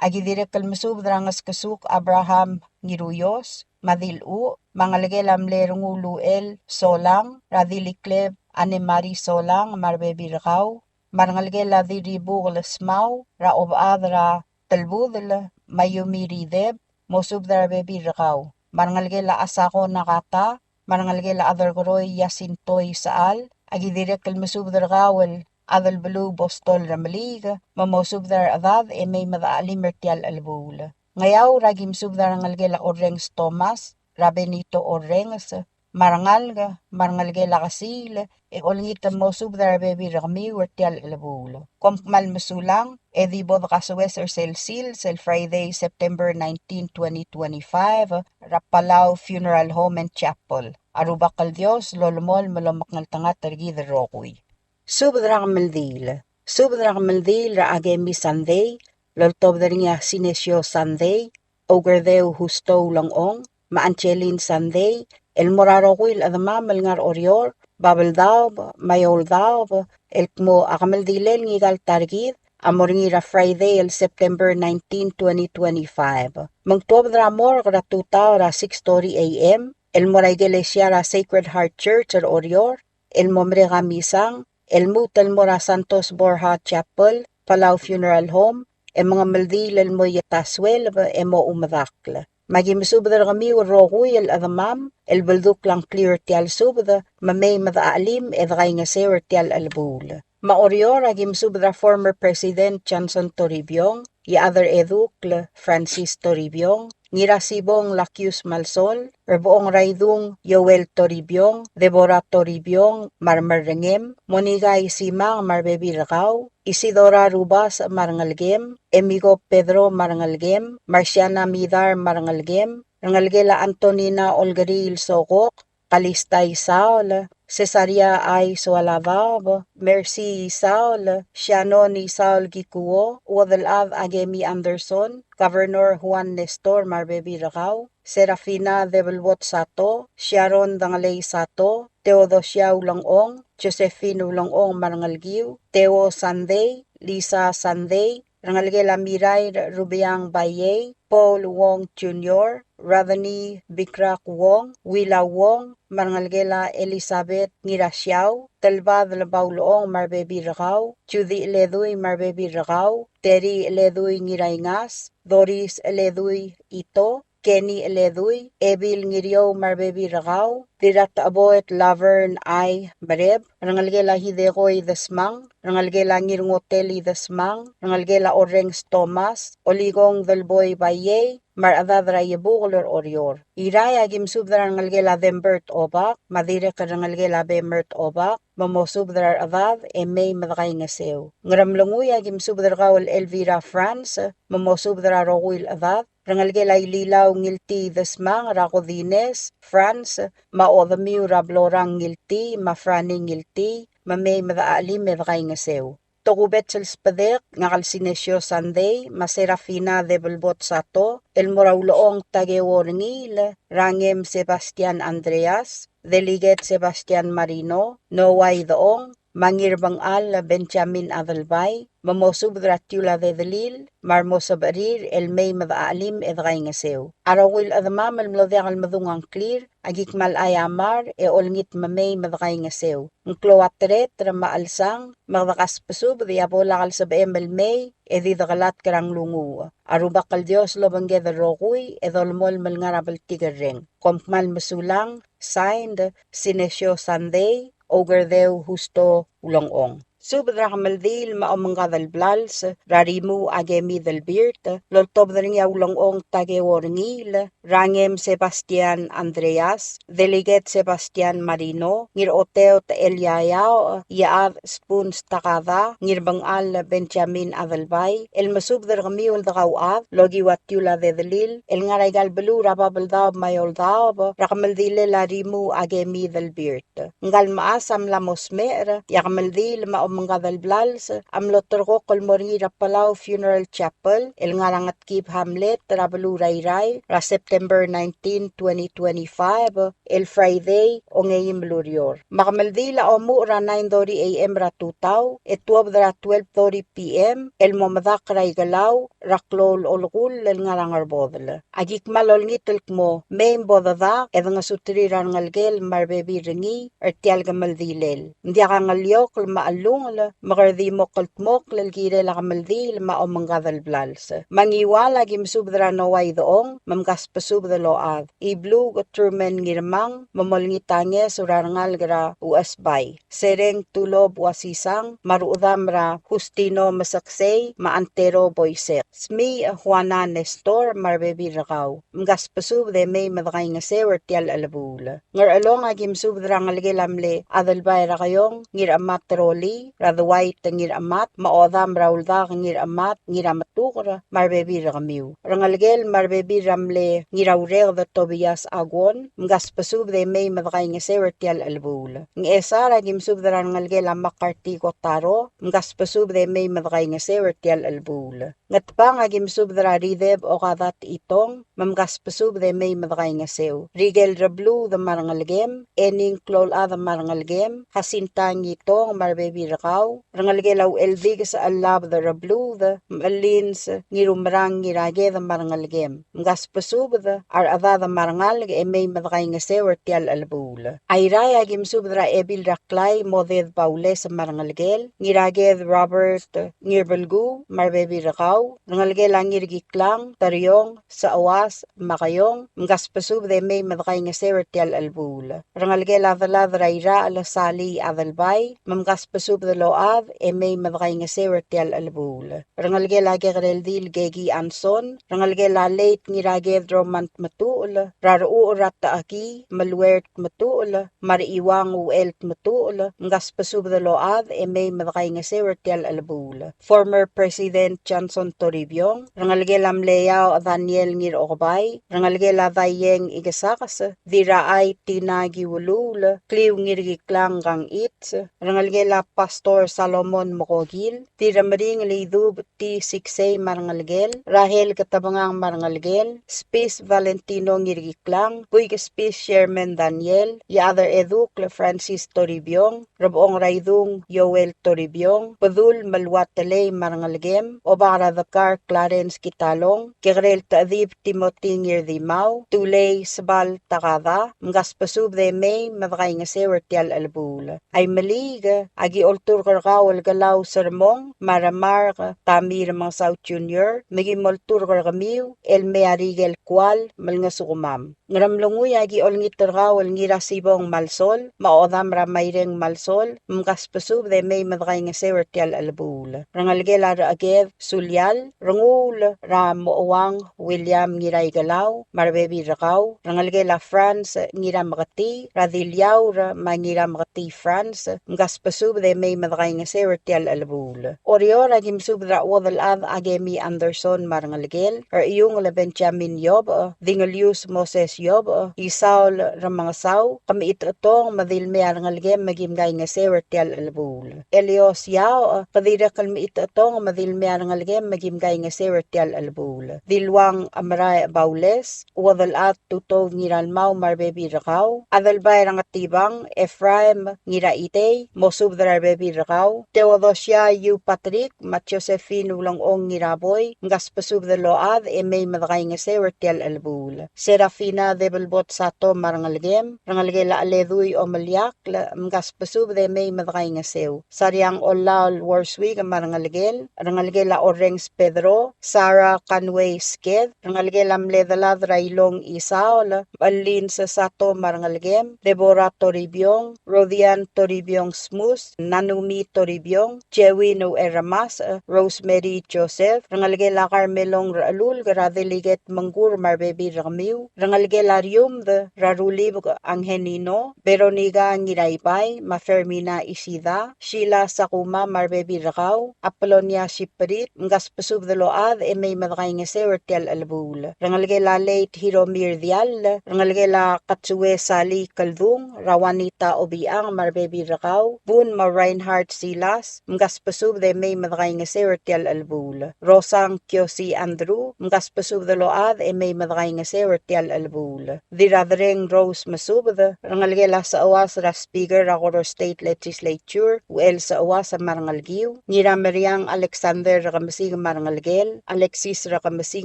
Aki dirrek el mesubed er a Ngeskesuk Abraham Ngiruios, me a Dilchuch, me a ngelekel a mle Renguluchel Solang, er a Dilikleb Anne Marie Solang, me a rebebil er kau, me a rengelekel a Dirribukel Smau, er a Obechad er a Telbudel, me a Yumi Rideb, mosubed er a rebebil er kau, me a rengelekel a Asako Nakata, me a rengelekel a Adelkeroi Yasintoi Sechal, aki dirrek el mesubed er kau el Adelbeluu Bostol Remeliik, me mosubed er a rechedad e mei me dechachelim er tia el chelebuul. Ngeaur, aki mesubed er a rengelekel a Orrenges Thomas, er a Benito Orrenges, me a rengalek, me a rengelekel a Kesiil, e olengit el mosubed er a rebebil er kemiu er tia el chelebuul. Kom kmal mesulang, e di bo dekasoes er sel sils el Friday, September nineteen, twenty twenty-five, er a Palau Funeral Home and Chapel. A Rubak el Dios lolemolem el omekngeltengat er kid el rokui. Subed er a kemeldiil. Subed er a kemeldiil er a Akemi Sandei, el oltobed er ngii a Sinesio Sandei, Oukerdeu Husto Ulengchong, me a Angeline Sandei, el mo er a rokui el chedemam el ngar er Oreor, Babeldaob, me a Eouldaob, el kmo a kemeldilel ngika el ta er kid a mo er ngii er a Friday el September nineteen, twenty twenty-five. Me ng tuobed er a morgue er a tutau er a six thirty A M, el mo er a ikelesia er a Sacred Heart Church er Oreor, el mo merek a misang, el lmuut el mo er a Santos Borja Chapel, Palau Funeral Home, e mengemeldiil el mo ieta sueleb e mo omedakl. Me aki mesubed er kemiu el rokui el chedemam el beldukl a ngklir er tia el subed, me mei me dechachelim e dekaingeseu er tia el chelebuul. Me a Oreor, aki mesubed er a former President Johnson Toribiong, Iechad er a Edukl Francis Toribiong, Ngirasibong Lakius Malsol, Rebechong er a Idung Joel Toribiong, Deborah Toribiong, me a remerrengem, Monica Isimang me a rebebil er kau, Isidora Rubasech me a rengelekem, Emigo Pedro me a rengelekem, Marciana Midar me a rengelekem, rengelekel a Antonina Olkeriil Sokok, Kalista Isaol, Cesaria I. Soaladaob, Mercy Isaol, Shannon Isaol Kikuo, Uodelchad Akemi Anderson, Governor Juan Nestor me a rebebil er kau, Serafina Debelbot Sato, Sharon Dengelei Sato, Theodosia Ulengchong, Josephine Ulengchong me a rengelekiu, Theo Sandei, Lisa Sandei, rengelekel a Mirair Rubiang Baiei, Paul Wong Junior, Rodney Bikrak Wong, Willa Wong, me a rengelekel a Elizabeth Ngirasiau, Telbadel Baulechong me a rebebil er kau, Judy Eledui me a rebebil er kau, Terry Eledui Ngiraingas, Doris Eledui Ito, Kenny Eledui, Ebil Ngiriou me a rebebil er kau, Dirratecheboet Laverne I. Mereb, rengelekel a Hideko Idesmang, rengelekel a Ngirngotel Idesmang, rengelekel a Orrenges Thomas, Olikong Delboi Baiei, me a rechedad er a Iebukel er Oreor. Irrai a ki mesubed er a rengelekel a Dembert Obak, me a dirrek el rengelekel a Bemert Obak, me mosubed er a rechedad e mei me dekaingeseu. Ngeremlengui a ki mesubed er kau el Elvira France, me mosubed er a rokui el chedad, rengelekel a Ililau Ngiltii Desmang, er a Kodines France, me a Odemiu er a Blorang Ngiltii, me a Franny Ngiltii, me mei me dechachelim e dekaingeseu. Tokubets el sbedek, ngak el Sinesio Sandei, me a Serafina Debelbot Sato, el mo er a Ulechong Takeo Rengiil, Rangem Sebastian Andreas, Delegate Sebastian Marino, Noah Idechong, me a Ngirbengchal Benjamin Adelbai, me mosubed er a Tiula Dedelil, me a remo sebechir el mei me dechachelim e dekaingeseu. A rokui el chedemam el mlo diak el medung a ngklir, a ki kmal aiamar e olengit me mei me dekaingeseu. Ng klou a tereter me a chelsang, me kede kasbesubed e a bo lak el sebechem el mei, e di dekelatk er a nglunguuch. A Rubak el Dios lobengked el rokui, e dolemolem el ngar er a bltikerreng. Kom kmal mesulang, signed, Sinesio Sandei, Oukerdeu Husto Ulengchong. Subed er a kemeldiil me a omengkad el blals er a Rimuuch Akemi Delbirt, el oltobed er ngii a Ulengchong Takeo Rengiil, Rangem Sebastian Andreas, Delegate Sebastian Marino, Ngiroteot Elia Iaoch, Iechad Spuns Takada, Ngirbengchal Benjamin Adelbai, el mesubed er kemiu el dekauchad el okiu a Tiula Dedelil el ngar er aika el beluu er a Babeldaob me a Eouldaob er a kemeldilel a Rimuuch Akemi Delbirt. Ngka el mechas a mla mo smecher, e a kemeldiil me a omengkad el blals a mlo terrekokl el mo er ngii er a Palau Funeral Chapel el ngar er a Ngetkib Hamlet er a beluu er a Irrai er a September nineteen, twenty twenty-five, el Friday, ongeim el ureor. Me a kemeldiil a omuchel er a nine thirty A M er a tutau, e tuobed er a twelve thirty P M el mo medakl er a Ikelau er a klou el olekull el ngar er a Ngerbodel. A ki kmal olengit el kmo mei me bo dedak e dengesuterir a rengelekel me a rebebil er ngii er tia el kemeldilel. Ng diak a ngeliokl me a chellungel me kede di mo kldmokl el kirel a kemeldiil me a omengkad el blals. Me a Ngiwal a ki mesubed er a Noah Idechong, me mkasbesubed el ochad. Ibluuk Truman Ngirmang, me molengit a ngeso er a rengalek er a Uchesbai. Sereng Tulob Uasisang, me a rechedam er a Justino Meseksei, me a Antero Boisek. Smiich Juana Nestor, me a rebebil er kau. Mkasbesubed e mei me dekaingeseu er tia el chelebuul. Ngerchelong a ki mesubed er a ngelekel a mle Adelbai er a Keiong Ngirchemat Roli, er a Dwight Ngirchemat, me a Odam er a Uldak Ngirchemat, Ngirametuker, me a rebebil er kemiu. Rengelekel me a rebebil er a mle Ngiraureked Tobias Aguon, mkasbesubed e mei me dekaingeseu er tia el chelebuul. Ngchesar a ki mesubed er a rengelekel a McCarthy Kotaro, mkasbesubed e mei me dekaingeseu er tia el chelebuul. Ngetbang a ki mesubed er a Rideb Okadat Itong, me mkasbesubed e mei me dekaingeseu. Rikel Rebluud me a rengelekem, Ening Kloulchad me a rengelekem, Jacinta Ngitong me a rebebil er kau, rengelekel a Ucheldikes Chelabed Rebluud, me a Chelins Ngirumerang Ngiraked me a rengelekem. Mkasbesubed a rechedad me a rengalek e mei me dekaingeseu er tia el chelebuul. Airai a ki mesubed er a Ebil er a Klai Moded Baules me a rengelekel, Ngiraked Robert Ngirbelkuu me a rebebil er kau, rengelekel a Ngirkiklang Teriong Sechuas me a Keiong, mkasbesubed e mei me dekaingeseu er tia el chelebuul. Rengelekel a delad er a Irachel Sali Adelbai, me mkasbesubed el ochad e mei me dekaingeseu er tia el chelebuul. Rengelekel a Kekereldil Keki Anson, rengelekel a Leit Ngiraked Roman Tmetuchl, Raruchel Ratechekii, Meluert Tmetuchl, me a Rechiuang Uchel Tmetuchl, mkasbesubed el ochad e mei me dekaingeseu er tia el chelebuul. Former President Johnson Toribiong, rengelekel a mle Iaoch Daniel Ngirokebai, rengelekel a Daieng Ikesakes, Dirrachai Tina Kiuluul, Kliu Ngirkiklang Kangichi, rengelekel a Pastor Salomon Mokokil, Dirremering Lidub T. Siksei me a rengelekel, Rahel Ketebengang me a rengelekel, Spis Valentino Ngirkiklang, Buik Spis Sherman Daniel, Iechad er Edukl Francis Toribiong, Rebechong er a Idung Joel Toribiong, Bedul Meluat Telei me a rengelekem, Obak er a Debkar Clarence Kitalong, Kekerel Techedib Timothy Ngirdimau, Tulei Sebal Takada, mkasbesubed e mei me dekaingeseu er tia el chelebuul. Aimeliik, aki olturk er kau el Kelau Sermong, me a Remark Tamir Mengesau Junior, me ki mo olturk er kemiu el mei a rikel kual me lengesukemam. Ngeremlengui, aki olengit er kau el Ngirasibong Malsol, me a Odam er a Maireng Malsol, mkasbesubed e mei me dekaingeseu er tia el chelebuul. Rengelekel a Recheked Sulial, Renguul er a Mochouang William Ngiraikelau, me a rebebil er kau, rengelekel a Franz Ngirameketii, er a Diliaur me a Ngirameketii Franz, mkasbesubed e mei me dekaingeseu er tia el chelebuul. Oreor, aki mesubed er a Uodelchad Akemi Anderson me a rengelekel, er a Iungel Benjamin Iobech, Dingelius Moses Iobech, Isaol Remengesau, ke mechitechetong me di le mei a rengelekem me kim kaingeseu er tia el chelebuul. Elios Iaoch, ke dirrek el mechitechetong me di le mei a rengelekem me kim kaingeseu er tia el chelebuul. Diluang Amrae Baules, Uodelchad Tutou Ngiralmau me a rebebil er kau, Adelbai er a Ngetibang, Ephraim Ngiraitei, mosubed er a rebebil er kau, Theodosia Yu Patrick, me a Josephine Ulengchong Ngiraboi, mkasbesubed el ochad e mei me dekaingeseu er tia el chelebuul. Serafina Debelbot Sato me a rengelekem, rengelekel a Cheledui Omeliakl, mkasbesubed e mei me dekaingeseu. Sariang Ollaol Worswick me a rengelekel, rengelekel a Orrenges Pedro, Sarah Conway Sked, rengelekel a mle Delad er a Ilong Isaol, Elin Sato me a rengelekem, Deborah Toribiong, Rodian Toribiong Smus, Nanumi Toribiong, Jewin Ucherremasech, Rosemary Joseph, rengelekel a Carmelong Rechelulk, er a Delegate Mengkur me a rebebil er kemiu, rengelekel a Riumd, er a Rulibek Angelino, Veronica Ngiraibai, me a Fermina Isida, Sheila Sakuma me a rebebil er kau, Apolonia Siprit, mkasbesubed el ochad e mei me dekaingeseu er tia el chelebuul. Rengelekel a Leit Hiromir Diall, rengelekel a Katsue Sali Keldung, er a Juanita Obichang me a rebebil er kau, Bun me a Reinhard Silas, mkasbesubed e mei me dekaingeseu er tia el chelebuul. Rosang Kiosi Andrew, mkasbesubed el ochad e mei me dekaingeseu er tia el chelebuul. Dirradereng Rose Mesubed, rengelekel a Secheuas er a Speaker er a Koror State Legislature, Uchel Secheuas me a rengelekiu, Ngirameriang Alexander Rekemesik me a rengelekel, Alexis Rekemesik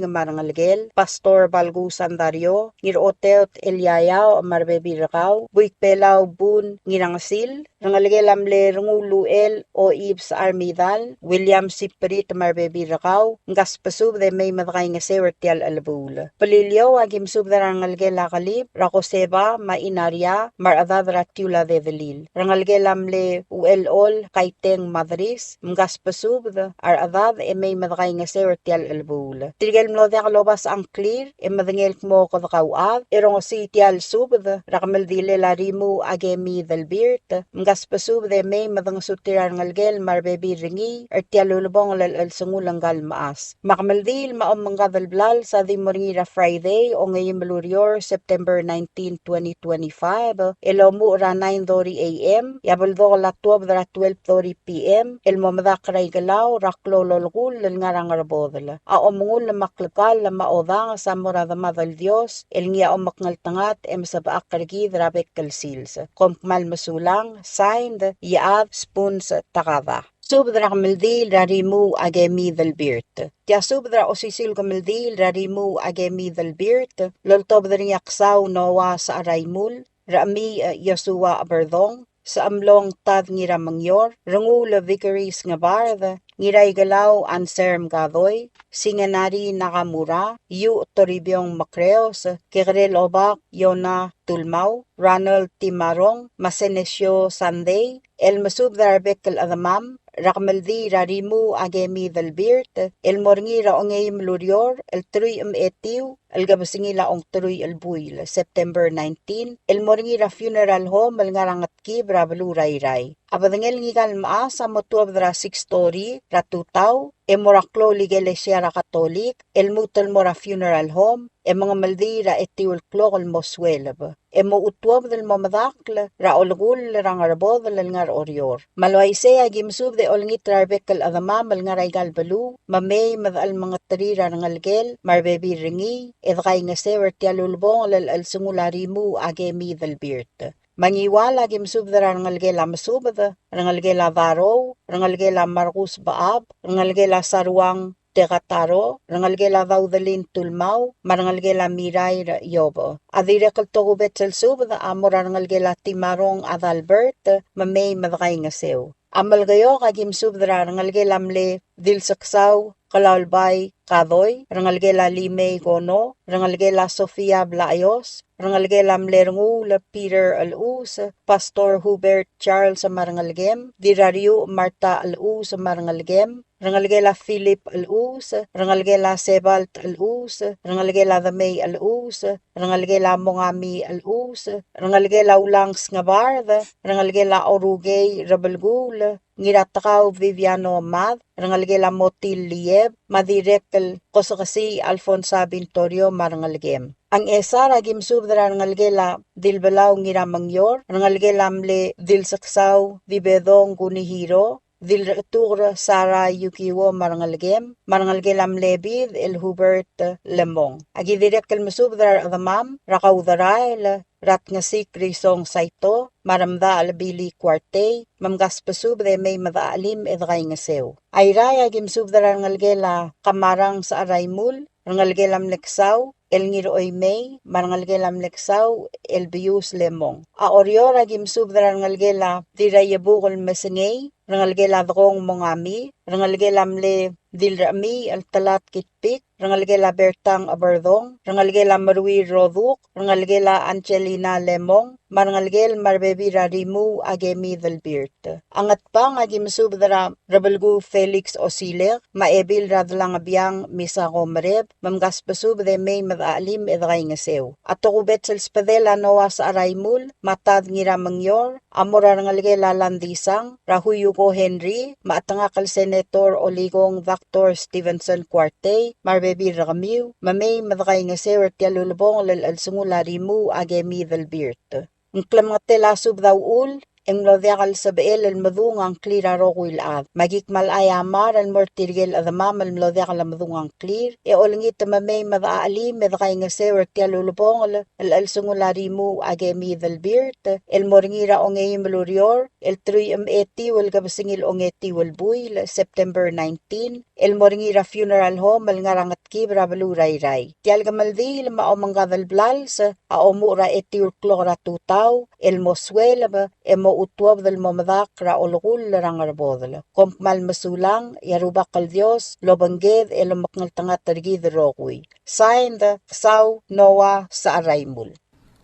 me a rengelekel, Pastor Balku Sandario, Ngiroteot Eliaiao me a rebebil er kau, Buik Belau Bun Ngirangesil, rengelekel a mle Rengul Uchel Oibs Armidal, William Siprit me a rebebil er kau, mkasbesubed e mei me dekaingeseu er tia el chelebuul. Beliliou, aki mesubed er a rengelekel a Kelib, er a Koseba me a Inaria, me a rechedad er a Tiula Dedelil. Rengelekel a mle Uchelchol Kaiteng Madris, mkasbesubed a rechedad e mei me dekaingeseu er tia el chelebuul. Tirke el mlo diak lobasech a ngklir, e medengei el kmo kede kauchad, e rongesii tia el subed er a kemeldilel a Rimuuch Akemi Delbirt, mkasbesubed e mei me dengesuterir a rengelekel me a rebebil er ngii er tia el ulebongel el chelsengul ngka el mechas. Me a kemeldiil me a omengkad el blals a di mo er ngii er a Friday, ongeim el ureor, September nineteen, twenty twenty-five, el omuchel er a nine thirty A M, e a beldokel a tuobed er a twelve thirty P M, el mo medakl er a Ikelau er a klou el olekull el ngar er a Ngerbodel. A omengull me a klekall me a odanges a mo er a Demad el Dios, el ngii a omekngeltengat e mesebechakl er kid er a bek el sils. Kom kmal mesulang, signed, Iechad Spuns Takada. Subed er a kemeldiil er a Rimuuch Akemi Delbirt. Tia subed er a osisiu el kemeldiil er a Rimuuch Akemi Delbirt, el oltobed er ngii a Ksau Noah Secheraimul, Rechemiich Joshua Cheberdong, Sechemlong Tad Ngiramengior, Renguul Vickery Sngebard, Ngiraikelau Anserm Kadoi, Singenari Nakamura, Iuch Toribiong Mekreos, Kekerel Obak Yona Tulmau, Ronald Timarong, me a Senesio Sandei, el mesubed er a rebek el chedemam, er a kemeldiil er a Rimuu Akemi Delbirt, el mo er ngii er a ongeim el ureor, el teruich me a etiu, el kebesengil a ongeteruich el buil, September nineteen, el mo er ngii er a funeral home el ngar er a Ngetkib er a beluu er a Irrai. A bedengel ngika el mechas a mo tuobed er a six thirty er a tutau, e mo er a klou el ikelesia er a Katolik, el lmuut el mo er a funeral home, e mengemeldiil er a etiu el klok el mo sueleb. E mo tuobed el mo medakl er a olekull er a Ngerbodel el ngar er a Oreor. Me a le uaisei a ki mesubed e olengit er a rebek el chedemam el ngar er aika el beluu, me mei me de chelemengeterir a rengelekel me a rebebil er ngii, e de kaingeseu er tia el ulebongel el chelsengul a Rimuu Akemi Delbirt. Me a Ngiwal a ki mesubed er a rengelekel a Mesubed, rengelekel a Darou, rengelekel a Markus Bechab, rengelekel a Saruang Tekataro, rengelekel a Daudelin Tulmau, me a rengelekel a Mirair Iobo. A dirrek el tokubets el subed a mo er a rengelekel a Timarong Adalbert, me mei me de kaingeseu. A Melekeok a ki mesubed er a rengelekel a mle Dilseksau Kelaulbai Kadoi, rengelekel a Limei Kono, rengelekel a Sofia Blaios, rengelekel a mle Renguul Peter Elchus, Pastor Hubert Charles me a rengelekem, Dirrariuch Martha Elchus me a rengelekem, rengelekel a Philip Elchus, rengelekel a Sebalt Elchus, rengelekel a Demei Elchus, rengelekel a Mongami Elchus, rengelekel a Ulang Sngebard, rengelekel a Orukei Rebelkuul, Ngiratekau Viviano Mad, rengelekel a Motil Lieb, me a dirrek el Kosekesii Alfonsa Bintorio me a rengelekem. A Ngchesar a ki mesubed er a rengelekel a Dilbelau Ngiramengior, rengelekel a mle Dilseksau Dibedong Kunihiro, Dilrechetuker Sara Yukiwo me a rengelekem, me a rengelekel a mle Bid el Hubert Lemong. A ki dirrek el mesubed er a rechedemam er a Kauderael, Ratngesik Risong Saito, me a Remdachel Billy Kuartei, me mkasbesubed e mei me de chelim e de kaingeseu. A Irrai a ki mesubed er a rengelekel a Kamarang Secheraimul, rengelekel a Mleksau el Ngiroimei, me a rengelekel a Mleksau el Bius Lemong. A Oreor a ki mesubed er a rengelekel a Dirraiebukel Mesengei, rengelekel a Dekong Mongami, rengelekel a mle Dilrechemii el Telat Kitpik, rengelekel a Bertang Eberdong, rengelekel a Meruir Roduk, rengelekel a Angelina Lemong, me a rengelekel me a rebebil er a Rimuu Akemi Delbirt. A Ngatpang a ki mesubed er a Rebelkuu Felix Osilek, me a Ebil er a Delangebiang Misako Mereb, me mkasbesubed e mei me de chelim e de kaingeseu. A tokubets el sbedel a Noah Secheraimul, me a Tad Ngiramengior, a mo er a rengelekel a Landisang, er a Huyuko Henry, me a chetengakl el Senator Olikong Doctor Stevenson Kuartei, me a rebebil er kemiu, me mei me de kaingeseu er tia el ulebongel el chelsengul a Rimuu Akemi Delbirt. Ng klemengetel a subed a uchul, e ng mlo diak el sebechel el medung a ngklir a rokui el chad. Me aki kmal chai a mera el mo er tirke el chedemam el mlo diak el medung a ngklir, e olengit me mei me de chelim e de kaingeseu er tia el ulebongel el chelsengul a Rimuu Akemi Delbirt, el mo er ngii er a ongeim el ureor, el teruich me a etiu el kebesengil ongetiu el buil, September nineteen, el mo er ngii er a funeral home el ngar er a Ngetkib er a beluu er a Irrai. Tia el kemeldiil me a omengkad el blals a omuchel er a etiu el klok er a tutau, el mo sueleb, e mo tuobed el mo medakl er a olekull er a Ngerbodel. Kom kmal mesulang, e a Rubak el Dios lobengked e lomekngeltengat er kid el rokui. Signed, Ksau Noah Secheraimul.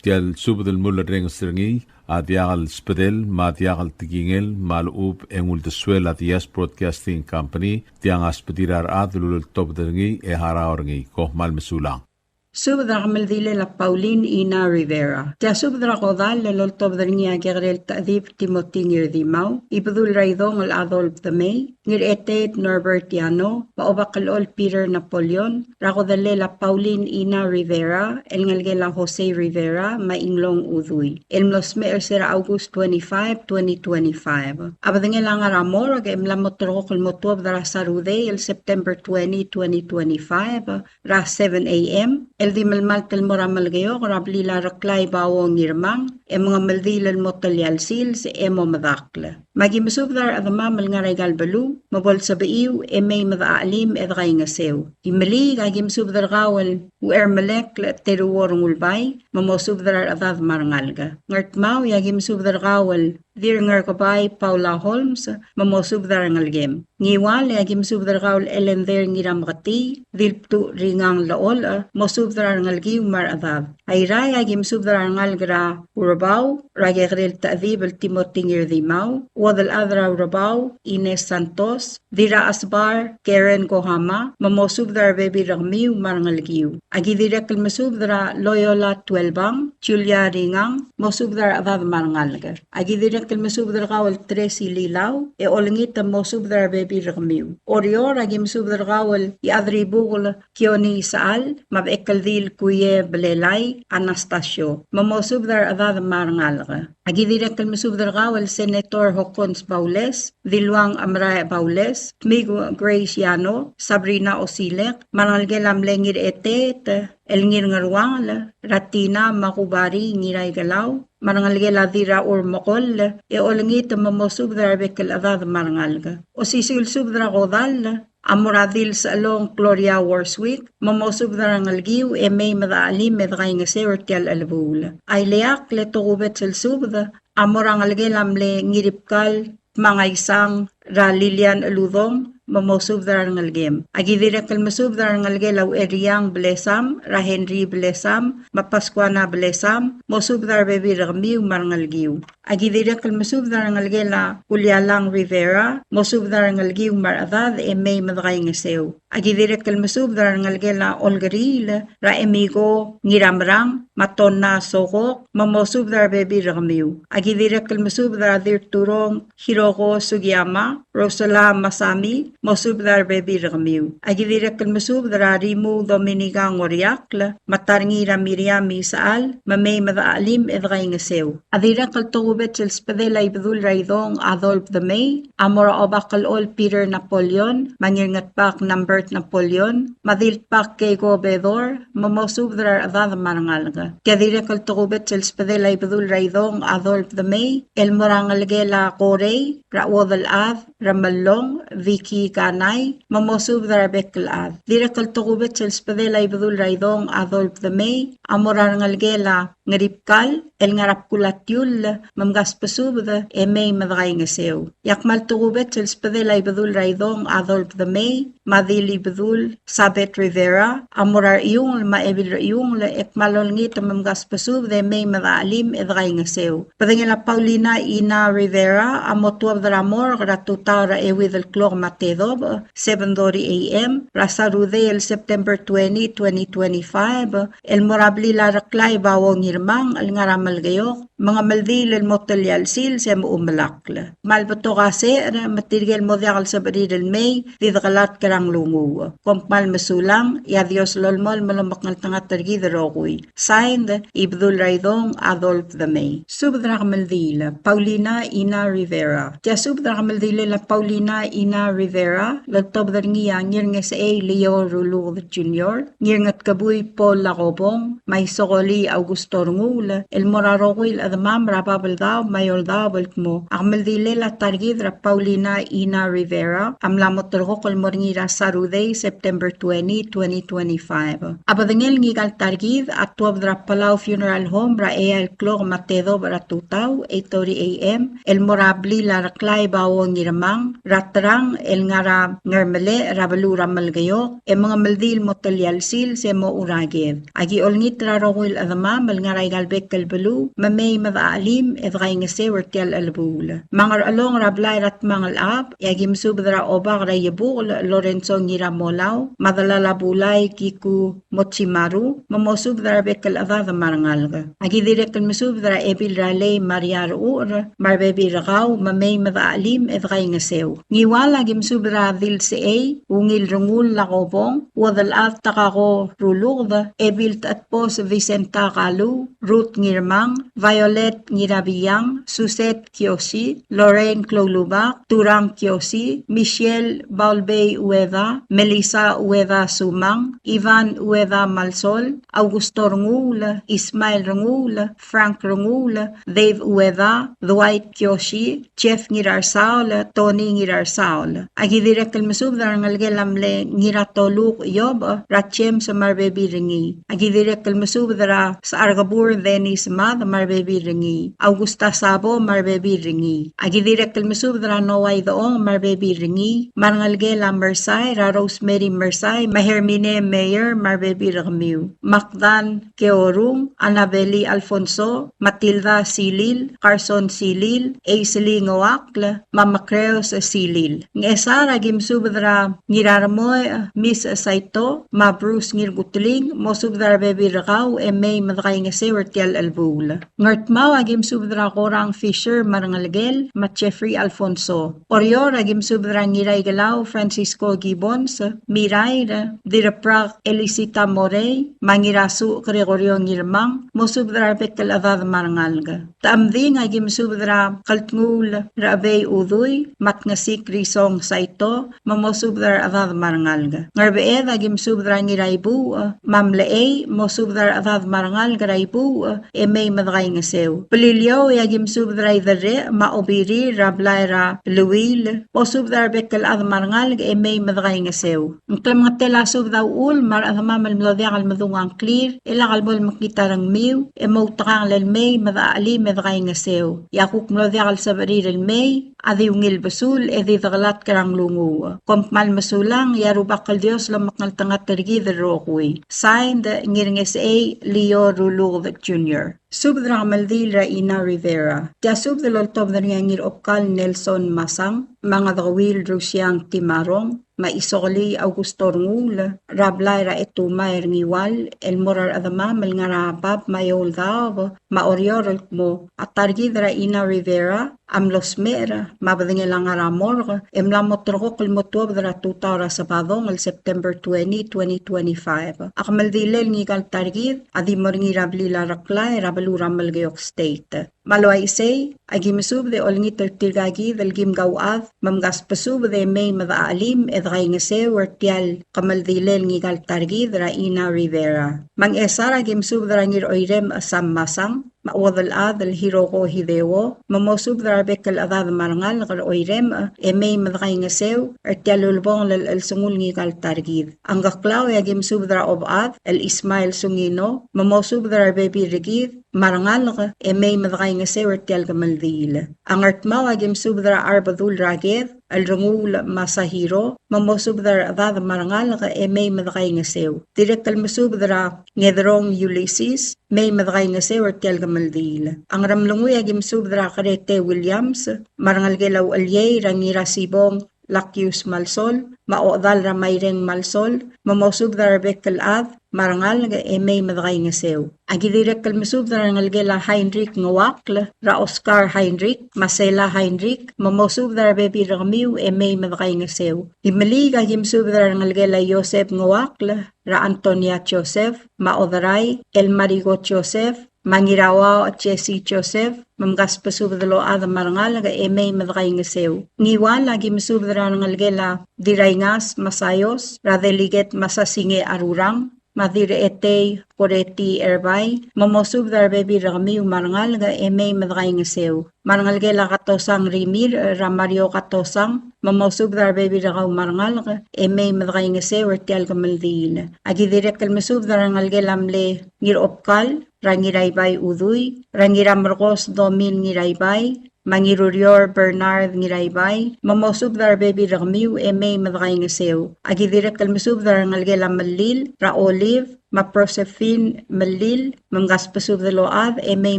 Tia el subed el mulerrenges er ngii a diak el sbedel me a diak el tekingel me a lechub e ng uldesuel a Diaz Broadcasting Company, tiang a sbedir a rechad el uleltobed er ngii e harau er ngii. Kom kmal mesulang. Subed er a kemeldilel a Pauline Ina Rivera. Tia subed er a kodall el oltobed er ngii a Kekerel Techedib Timothy Ngirdimau, Ibedul er a Idong el Adolf Demei, Ngircheteet Norbert Yano, me a Obakelol Peter Napoleon, er a kodellel a Pauline Ina Rivera, el ngelekel a Jose Rivera, me a Inglong Udui, el mlo smecher er se er a August twenty-five, twenty twenty-five. A bedengel a ngar er a morgue e mla mo terrekokl el mo tuobed er a Sarudei el September twenty, twenty twenty-five, er a seven A M, el di melemalt el mo er a Melekeok er a blil a Reklai Bao Ngirmang, e mengemeldiil el mo telial sils e mo medakl. Me aki mesubed er a rechedemam el ngar er aika el beluu, me bo lsebechiu e mei me dechachelim e dekaingeseu. Imeliik, aki mesubed er kau el Uchermelekl Teruo Rengulbai, me mosubed er a rechedad me a rengalek. Ngardmau, e aki mesubed er kau el Dirngerkebai Paula Holmes, me mosubed er a rengelekem. Ngiwal, e aki mesubed er kau el Elender Ngirameketii, Dilbtuch Ringang Llecholech, mosubed er a rengelekiu me a rechedad. Airai, e aki mesubed er a rengalek er a Urebau, er a Kekerel Techedib el Timothy Ngirdimau, Uodelchad er a Urebau, Ines Santos, Dirrachesbar Karen Kohama, me mosubed er a rebebil er kemiu me a rengelekiu. Aki dirrek el mesubed er a Loyola Tuelbang, Julia Ringang, mosubed er a rechedad me a rengalek. Aki dirrek el mesubed er kau el Tracy Lilau, e olengit e mosubed er a rebebil er kemiu. Oreor, aki mesubed er kau el Iechadribukel Kioni Isechal, me a Bechekeldil Kuie Belelai Anastasio, me mosubed er a rechedad me a rengalek. Aki dirrek el mesubed er kau el Senator Hokkons Baules, Diluang Amrae Baules, Tmiku Grace Yano, Sabrina Osilek, me a rengelekel a mle Ngirchetet el Ngirngeruangel, er a Tina me a Kubari Ngiraikelau, me a rengelekel a Dirrachur Mekoll, e olengit me mosubed er a rebek el chedad me a rengalek. Osisiu el subed er a kodall a mo er a Dilsechelong Gloria Worswick, me mosubed er a rengelekiu e mei me dechachelim e dekaingeseu er tia el chelebuul. A ileakl e tokubets el subed a mo er a ngelekel a mle Ngiribkal Tmangaisang er a Lilian Cheludong, me mosubed er a rengelekem. Aki dirrek el mesubed er a rengelekel a Ucheriang Blesam, er a Henry Blesam, me a Pascuana Blesam, mosubed er a rebebil er kemiu me a rengelekiu. Aki dirrek el mesubed er a rengelekel a Kulialang Rivera, mosubed er a rengelekiu me a rechedad e mei me dekaingeseu. Aki dirrek el mesubed er a rengelekel a Olkeriil, er a Emiko Ngiramerang, me a Tonna Sokok, me mosubed er a rebebil er kemiu. Aki dirrek el mesubed er a Dirturong Hiroko Sugiyama, Rosela Masami, mosubed er a rebebil er kemiu. Aki dirrek el mesubed er a Rimu Dominica Ngoriakl, me a Tarngii er a Miriam Isechal, me mei me dechachelim e dekaingeseu. A dirrek el tokubets el sbedel a Ibedul er a Idong Adolf Demei, a mo er a Obak el Chol Peter Napoleon, me a Ngirngetbak Nambert Napoleon, me a Diltbak Keiko Bedor, me mosubed er a rechedad me a rengalek. Tia dirrek el tokubets el sbedel a Ibedul er a Idong Adolf Demei, el mo er a ngelekel a Korei, er a Uodelchad, er a Mellong, Vicky Kanai, me mosubed er a rebek el chad. Dirrek el tokubets el sbedel a Ibedul er a Idong Adolf Demei, a mo er a rengelekel a Ngeribkal, el ngar er a bkul a Tiull, me mkasbesubed e mei me dekaingeseu. E a kmal tokubets el sbedel a Ibedul er a Idong Adolf Demei, me a Dil Ibedul Sabet Rivera, a mo er a Rechiungl me a Ebil Rechiungl, e kmal olengit me mkasbesubed e mei me dechachelim e dekaingeseu. Bedengel a Paulina Ina Rivera a mo tuobed er a morgue er a tutau er a euid el klok me a tedobech, seven thirty A M, er a Saturday el September twenty, twenty twenty-five, el mo er a blil a Reklai Bao Ngirmang el ngar er a Melekeok, me ng meldiil el mo telial sils e mo omelakl. Kmal betok a secher, me tirke el mo diak el sebechir el mei, di dekelatk er a nglunguuch. Kom kmal mesulang, e a Dios lolemolem el omekngeltengat er kid el rokui. Signed, Ibedul er a Idong Adolf Demei. Subed er a kemeldiil, Paulina Ina Rivera. Tia subed er a kemeldiil er a Paulina Ina Rivera, el oltobed er ngii a Ngirngesechei Leo Ruluked Junior, Ngirngetkebui Paul Lakobong, me a Isokolii Augusto Renguul, el mo er a rokui el chedemam er a Babeldaob me a Eouldaob el kmo a kemeldiil er a ta er kid er a Paulina Ina Rivera a mla mo terrekokl el mo er ngii er a Saturday, September twenty, twenty twenty-five. A bedengel ngika el ta er kid a tuobed er a Palau Funeral Home er a eai el klok me a tedobech er a tutau, eight thirty A M, el mo er a blil a Reklai Bao Ngirmang er a Terang el ngar er a Ngermelech er a beluu er a Melekeok, e mengemeldiil el mo telial sils e mo ura ked. Aki olengit er a rokui el chedemam el ngar er aika el bek el beluu, me mei me dechachelim e dekaingeseu er tia el chelebuul. Me a Ngerchelong er a blai er a Tmangelchab, e aki mesubed er a Obak er a Iebukel Lorenzo Ngiramolau, me a delal a Bulai Kiku Mochimaru, me mosubed er a rebek el chedad me a rengalek. Aki dirrek el mesubed er a Ebil er a Lei Maria Rechucher, me a rebebil er kau, me mei me dechachelim e dekaingeseu. Ngiwal, aki mesubed er a Dilsechei Ungil Renguul Lakobong, Uodelchad Takako Ruluked, Ebil Techedbos Vicenta Kalu, Ruth Ngirmang, Violet Scarlett Ngirabiang, Suzette Kiosi, Lorraine Kloulubak, Turang Kiosi, Michelle Baulbei Ueda, Melissa Ueda Sumang, Ivan Ueda Malsol, Augusto Renguul, Ismael Renguul, Frank Renguul, Dave Ueda, Dwight Kiosi, Jeff Ngirarsaol, Tony Ngirarsaol. Aki dirrek el mesubed er a rengelekel a mle Ngiratoluk Iob, er a James me a rebebil er ngii. Aki dirrek el mesubed er a Secharkebur Dennis Mad me a rebebil er ngii. Augusta Sabo me a rebebil er ngii. Aki dirrek el mesubed er a Noah Idechong me a rebebil er ngii. Me a rengelekel a Mersai, er a Rosemary Mersai, me a Hermine Meyer me a rebebil er kemiu. Magdan Keorung, Annabeli Alfonso, Matilda Silil, Carson Silil, Aisley Ngoakl, me a Makreos Silil. Ngchesar a ki mesubed er a Ngirarmoech Miss Saito, me a Bruce Ngirkutling, mosubed er a rebebil er kau e mei me dekaingeseu er tia el chelebuul. Ngardmau a ki mesubed er a Korang Fisher me a rengelekel, me a Jeffrey Alfonso. Oreor a ki mesubed er a Ngiraikelau Francisco Gibbons, Mirair, Dirraprak Elisita Morei, me a Ngirasuch Gregorio Ngirmang, mosubed er a rebek el chedad me a rengalek. Techemding a ki mesubed er a Keltnguul Rechebei Udui, me a Tngesik Risong Saito, me mosubed er a rechedad me a rengalek. Ngerbeched a ki mesubed er a Ngiraibuuch, me a Mlechei, mosubed er a rechedad me a rengalek er a Ibuuch, e mei me dekaingeseu. Beliliou e a ki mesubed er a Iderrech, me a Obirir, er a blai er a Beluil, mosubed er a rebek el chad me a rengalek, e mei me dekaingeseu. Ng klemengetel a subed a uchul me a rechedemam el mlo diak el medung a ngklir, e lak el bo lemekngit a rengmiu, e moutekangel el mei me dechachelim e dekaingeseu. E a kuk mlo diak el sebechir el mei, a di ungil besul, e di dekelatk er a nglunguuch. Kom kmal mesulang, e a Rubak el Dios lomekngeltengat er kid el rokui. Signed, Ngirngesechei Leo Ruluked Junior. Subed er a kemeldiil er a Ina Rivera. Tia subed el oltobed er ngii a Ngirobkal Nelson Masang, me a Ngadekeuil Rusiang Timarong, me a Isokelii Augusto Renguul, er a blai er a Etumai er Ngiwal, el mo er a rechedemam el ngar er a bab me a eou el daob, me a Oreor el kmo a ta er kid er a Ina Rivera a mlo smecher, me a bedengel a ngar er a morgue, e mla mo terrekokl el mo tuobed er a tutau er a Sebadong el September twenty, twenty twenty-five. A kemeldilel ngika el ta er kid a di mo er ngii er a blil a Reklai er a beluu er a Melekeok State. Me a le uaisei, a ki mesubed e olengit er tirka kid el kim kauchad, me mkasbesubed e mei me dechachelim e dekaingeseu er tia el kemeldilel ngika el ta er kid er a Ina Rivera. Me a Ngchesar a ki mesubed er a Ngiroirem Sam Masang, me a chuodel chad el Hiroko Hideo, me mosubed er a rebek el chedad me a rengalek er Oirem, e mei me dekaingeseu er tia el ulebongel el chelsengul ngika el ta er kid. A Ngkeklau e a ki mesubed er a Obechad el Ismael Sungino, me mosubed er a rebebil er kid, me a rengalek, e mei me dekaingeseu er tia el kemeldiil. A Ngardmau a ki mesubed er a Arbedul er a Ked, el Renguul Masahiro, me mosubed er a rechedad me a rengalek, e mei me dekaingeseu. Dirrek el mesubed er a Ngederong Ulysses, mei me dekaingeseu er tia el kemeldiil. A Ngeremlengui a ki mesubed er a Kerete Williams, me a rengelekel a Ucheliei er a Ngirasibong Lakius Malsol, me a ochedal er a Maireng Malsol, me mosubed er a rebek el chad me a rengalek e mei me dekaingeseu. A ki dirrek el mesubed er a rengelekel a Heinrich Ngeuakl, er a Oscar Heinrich, me a Sela Heinrich, me mosubed er a rebebil er kemiu e mei me dekaingeseu. Imeliik a ki mesubed er a rengelekel a Joseph Ngeuakl, er a Antonia Joseph, me a Oderai, el Mariko Joseph, me a Ngirauau Jesse Joseph, me mkasbesubed el ochad me a rengalek e mei me dekaingeseu. Ngiwal a ki mesubed er a rengelekel a Diraingas Masaios, er a Delegate Masasinge Arurang, me a Dirretei Koreti Erbai, me mosubed er a rebebil er kemiu me a rengalek e mei me dekaingeseu. Me a rengelekel a Katosang Rimirch, er a Mario Katosang, me mosubed er a rebebil er kau me a rengalek e mei me dekaingeseu er tia el kemeldiil. A ki dirrek el mesubed er a rengelekel a mle Ngirobkal, er a Ngiraibai Udui, er a Ngiramerkos Domin Ngiraibai, me a Ngirurior Bernard Ngiraibai, me mosubed er a rebebil er kemiu e mei me dekaingeseu. A ki dirrek el mesubed er a rengelekel a Melil, er a Olive, me a Prosefin Melil, me mkasbesubed el ochad e mei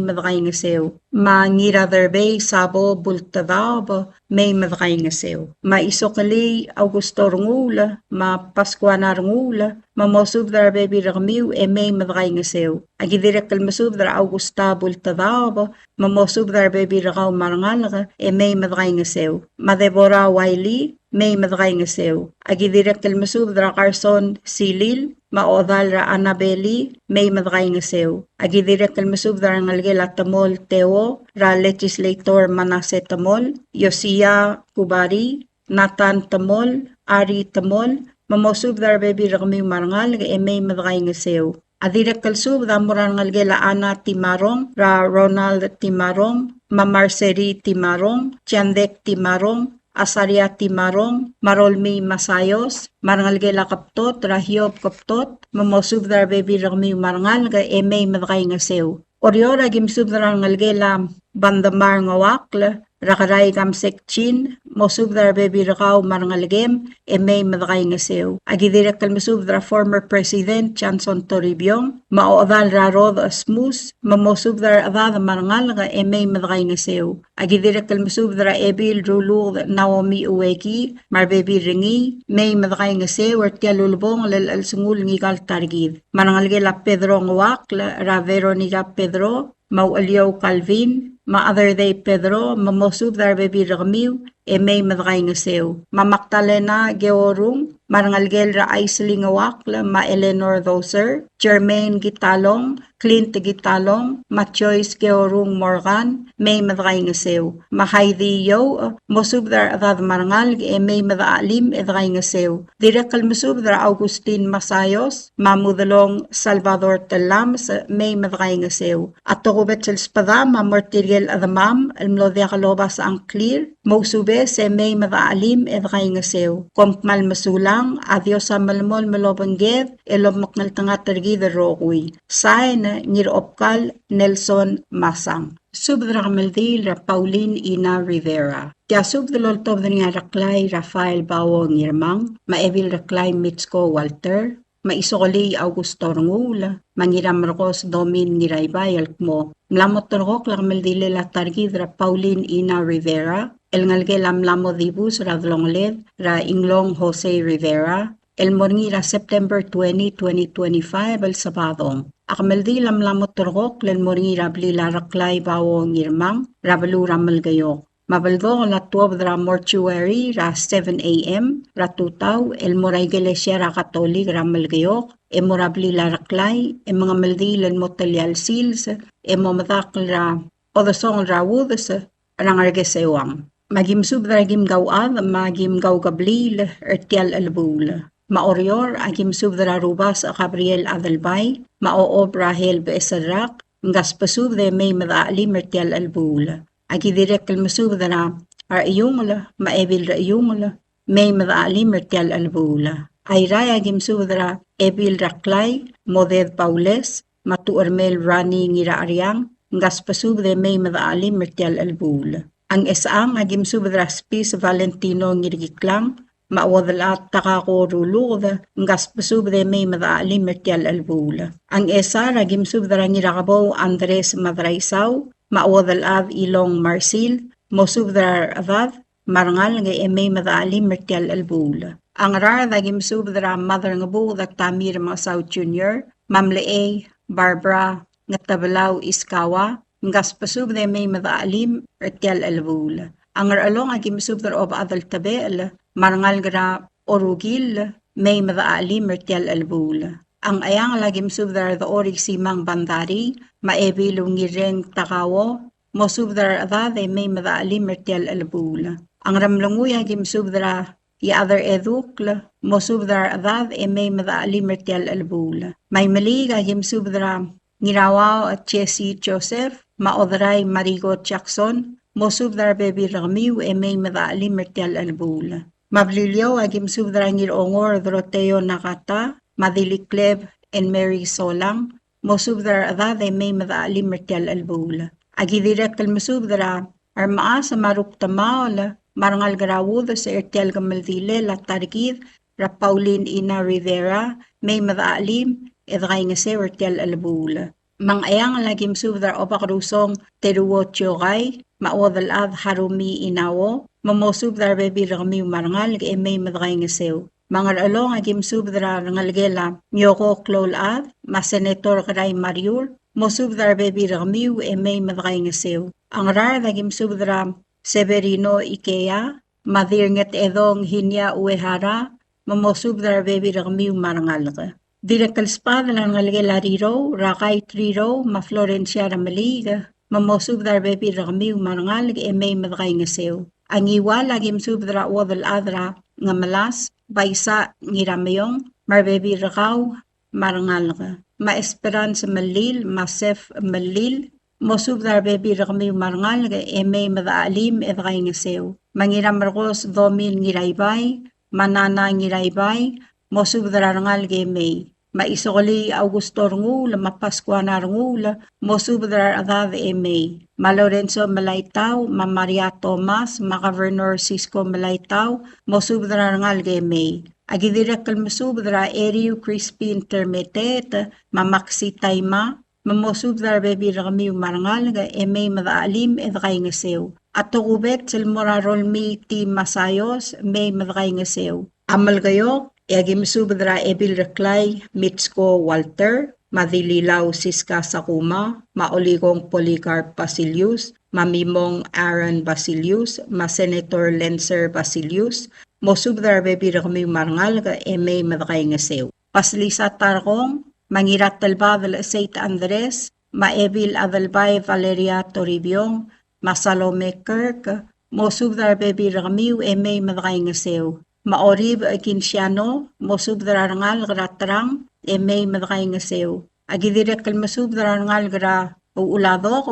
me dekaingeseu. Me a Ngiraderbei Sabo Bultedaob, mei me dekaingeseu. Me a Isokelii Augusto Renguul, me a Pascuana Renguul, me mosubed er a rebebil er kemiu e mei me dekaingeseu. A ki dirrek el mesubed er a Augusta Bultedaob, me mosubed er a rebebil er kau me a rengalek e mei me dekaingeseu. Me a Deborah Wiley, mei me dekaingeseu. Aki dirrek el mesubed er a Carson Silil, me a ochedal er a Annabeli, mei me dekaingeseu. Aki dirrek el mesubed er a rengelekel a Temol Teo, er a Legislator Manase Temol, Yosia Kubari, Nathan Temol, Ari Temol, me mosubed er a rebebil er kemiu me a rengalek e mei me dekaingeseu. A dirrek el subed a mo er a rengelekel a Anna Timarong, er a Ronald Timarong, me a Marceli Timarong, Chandek Timarong, Asaria Timarong, me a Rolmii Masaios, me a rengelekel a Keptot, er a Hiob Keptot, me mosubed er a rebebil er kemiu me a rengalek e mei me dekaingeseu. Oreor, aki mesubed er a rengelekel a Bandemar Ngeuakl, er a Kerai Kamsek Chin, mosubed er a rebebil er kau me a rengelekem, e mei me dekaingeseu. Aki dirrek el mesubed er a former President Johnson Toribiong, me a ochedal er a Rod Asmus, me mosubed er a rechedad me a rengalek e mei me dekaingeseu. Aki dirrek el mesubed er a Ebil Ruluked Naomi Ueki, me a rebebil er ngii, mei me dekaingeseu er tia el ulebongel el chelsengul ngika el ta er kid. Me a rengelekel a Pedro Ngeuakl, er a Veronica Pedro, me a Ucheliou Calvin, me a Otherday Pedro, me mosubed er a rebebil er kemiu, e mei me dekaingeseu. Me a Magdalena Keorung, me a rengelekel er a Aisling Ngeuakl, me a Eleanor Doser, Germaine Kitalong, Clint Kitalong, me a Joyce Keorung Morgan, mei me dekaingeseu. Me a Heidi Youch, mosubed er a rechedad me a rengalek e mei me dechachelim e dekaingeseu. Dirrek el mesubed er a Augustin Masaios, me a Mudelong Salvador Telames, mei me dekaingeseu. A tokubets el sbedam a mo er tirke el chedemam el mlo diak lobasech a ngklir, mousubes e mei me dechachelim e dekaingeseu. Kom kmal mesulang, a Dios a melemolem el obengked, el omekngeltengat er kid el rokui. Sain, Ngirobkal Nelson Masang. Subed er a kemeldiil er a Pauline Ina Rivera. Tia subed el oltobed er ngii a Reklai Rafael Bao Ngirmang, me a Ebil Reklai Mitsko Walter, me a Isokelii Augusto Renguul, me a Ngiramerkos Domin Ngiraibai el kmo, mla mo terrekokl a kemeldilel a ta er kid er a Pauline Ina Rivera, el ngelekel a mla mo dibus er a delongeled er a Inglong Jose Rivera, el mo er ngii er a September twenty, twenty twenty-five el Sabadong. A kemeldiil a mla mo terrekokl el mo er ngii er a blil a Reklai Bao Ngirmang er a beluu er a Melekeok. Me a beldokl a tuobed er a mortuary er a seven A M er a tutau el mo er a ikelesia er a Katolik er a Melekeok, e mo er a blil a Reklai, e mengemeldiil el mo telia el sils, e mo medakl er a odesongel er a Udes er a Ngerkeseuang. Me aki mesubed er a kim kauchad, me a kim kaukebliil er tia el chelebuul. Me a Oreor, aki mesubed er a Rubasech Gabriel Adelbai, me a Ochob Rahel Becheserrak, mkasbesubed e mei me dechachelim er tia el chelebuul. Aki dirrek el mesubed er a Rechiungel, me a Ebil Rechiungel, mei me dechachelim er tia el chelebuul. Airai, aki mesubed er a Ebil Reklai Moded Baules, me a Tuchermel Rani Ngiracheriang, mkasbesubed e mei me dechachelim er tia el chelebuul. A Ngchesechang, aki mesubed er a Spis Valentino Ngirkiklang, me a Uodelchad Takako Ruluked, mkasbesubed e mei me dechachelim er tia el chelebuul. A Ngchesar, aki mesubed er a Ngirakebou Andres Madraisau, me a Uodelchad Ilong Marsil, mosubed er a rechedad me a rengalek e mei me dechachelim er tia el chelebuul. A Ngaraard, aki mesubed er a Madrengebuked a Tamir Mengesau Junior, me a Mlechei Barbara Ngetebelau Iskawa, mkasbesubed e mei me dechachelim er tia el chelebuul. A Ngerchelong, aki mesubed er a Obechad el Tebechel, me a rengalek er a Orukil, mei me dechachelim er tia el chelebuul. A Ngcheangel, aki mesubed er a Redechor Iksimang Bandari, me a Ebil Ungireng Takao, mosubed er a rechedad e mei me dechachelim er tia el chelebuul. A Ngeremlengui, aki mesubed er a Iechad er a Edukl, mosubed er a rechedad e mei me dechachelim er tia el chelebuul. Me a Imeliik, aki mesubed er a Ngirauau Jesse Joseph, me a Oderai Mariko Jackson, mosubed er a rebebil er kemiu e mei me dechachelim er tia el chelebuul. Me a Beliliou, aki mesubed er a Ngirongor Doroteo Nakata, me a Dilikleb Ann Mary Solang, mosubed er a rechedad e mei me dechachelim er tia el chelebuul. Aki dirrek el mesubed er a remechas me a rukdemaol me a rengalek er a Udes er tia el kemeldilel a ta er kid er a Pauline Ina Rivera, mei me dechachelim e dekaingeseu er tia el chelebuul. Me a Ngcheangel, aki mesubed er a Obakrusong Teruo Tiokai, me a Uodelchad Harumi Inao, me mosubed er a rebebil er kemiu me a rengalek e mei me dekaingeseu. Me a Ngerchelong, aki mesubed er a rengelekel a Mioko Kloulchad, me a Senator Kerai Mariur, mosubed er a rebebil er kemiu e mei me dekaingeseu. A Ngaraard, aki mesubed er a Severino Ikea, me a Dirngetedong Hinia Uehara, me mosubed er a rebebil er kemiu me a rengalek. Dirrek el sbadel a rengelekel a Rirou, er a Kait Rirou, me a Florencia Remeliik, me mosubed er a rebebil er kemiu me a rengalek e mei me dekaingeseu. A Ngiwal a ki mesubed er a Uodelchad er a Ngemelas, Baisa Ngirameong, me a rebebil er kau, me a rengalek. Me a Esperance Melil, me a Sef Melil, mosubed er a rebebil er kemiu me a rengalek e mei me dechachelim e dekaingeseu. Me a Ngiramerkos Domil Ngiraibai, me a Nana Ngiraibai, mosubed er a rengalek e mei. Me a Isokelii Augusto Renguul, me a Pascuana Renguul, mosubed er a rechedad e mei. Me a Lorenzo Melaitau, me a Maria Thomas, me a Governor Cisco Melaitau, mosubed er a rengalek e mei. A ki dirrek el mesubed er a Eriu Crispin Termeteet, me a Maxi Taima, me mosubed er a rebebil er kemiu me a rengalek e mei me dechachelim e dekaingeseu. A tokubets el mo er a Rolmii T. Masayos, mei me dekaingeseu. A Melekeok, e a ki mesubed er a Ebil Reklai Mitsko Walter, me a Dililau Siska Sakuma, me a Olikong Polycarp Basilius, me a Mimong Aaron Basilius, me a Senator Lencer Basilius, mosubed er a rebebil er kemiu me a rengalek e mei me dekaingeseu. Basilisa Tarkong, me a Ngiratelbadel Seit Andres, me a Ebil Adelbai Valeria Toribiong, me a Salome Kirk, mosubed er a rebebil er kemiu e mei me dekaingeseu. Me a Orib Kinsiano, mosubed er a rengalek er a Terang e mei me dekaingeseu. A ki dirrek el mesubed er a rengalek er a Uladok,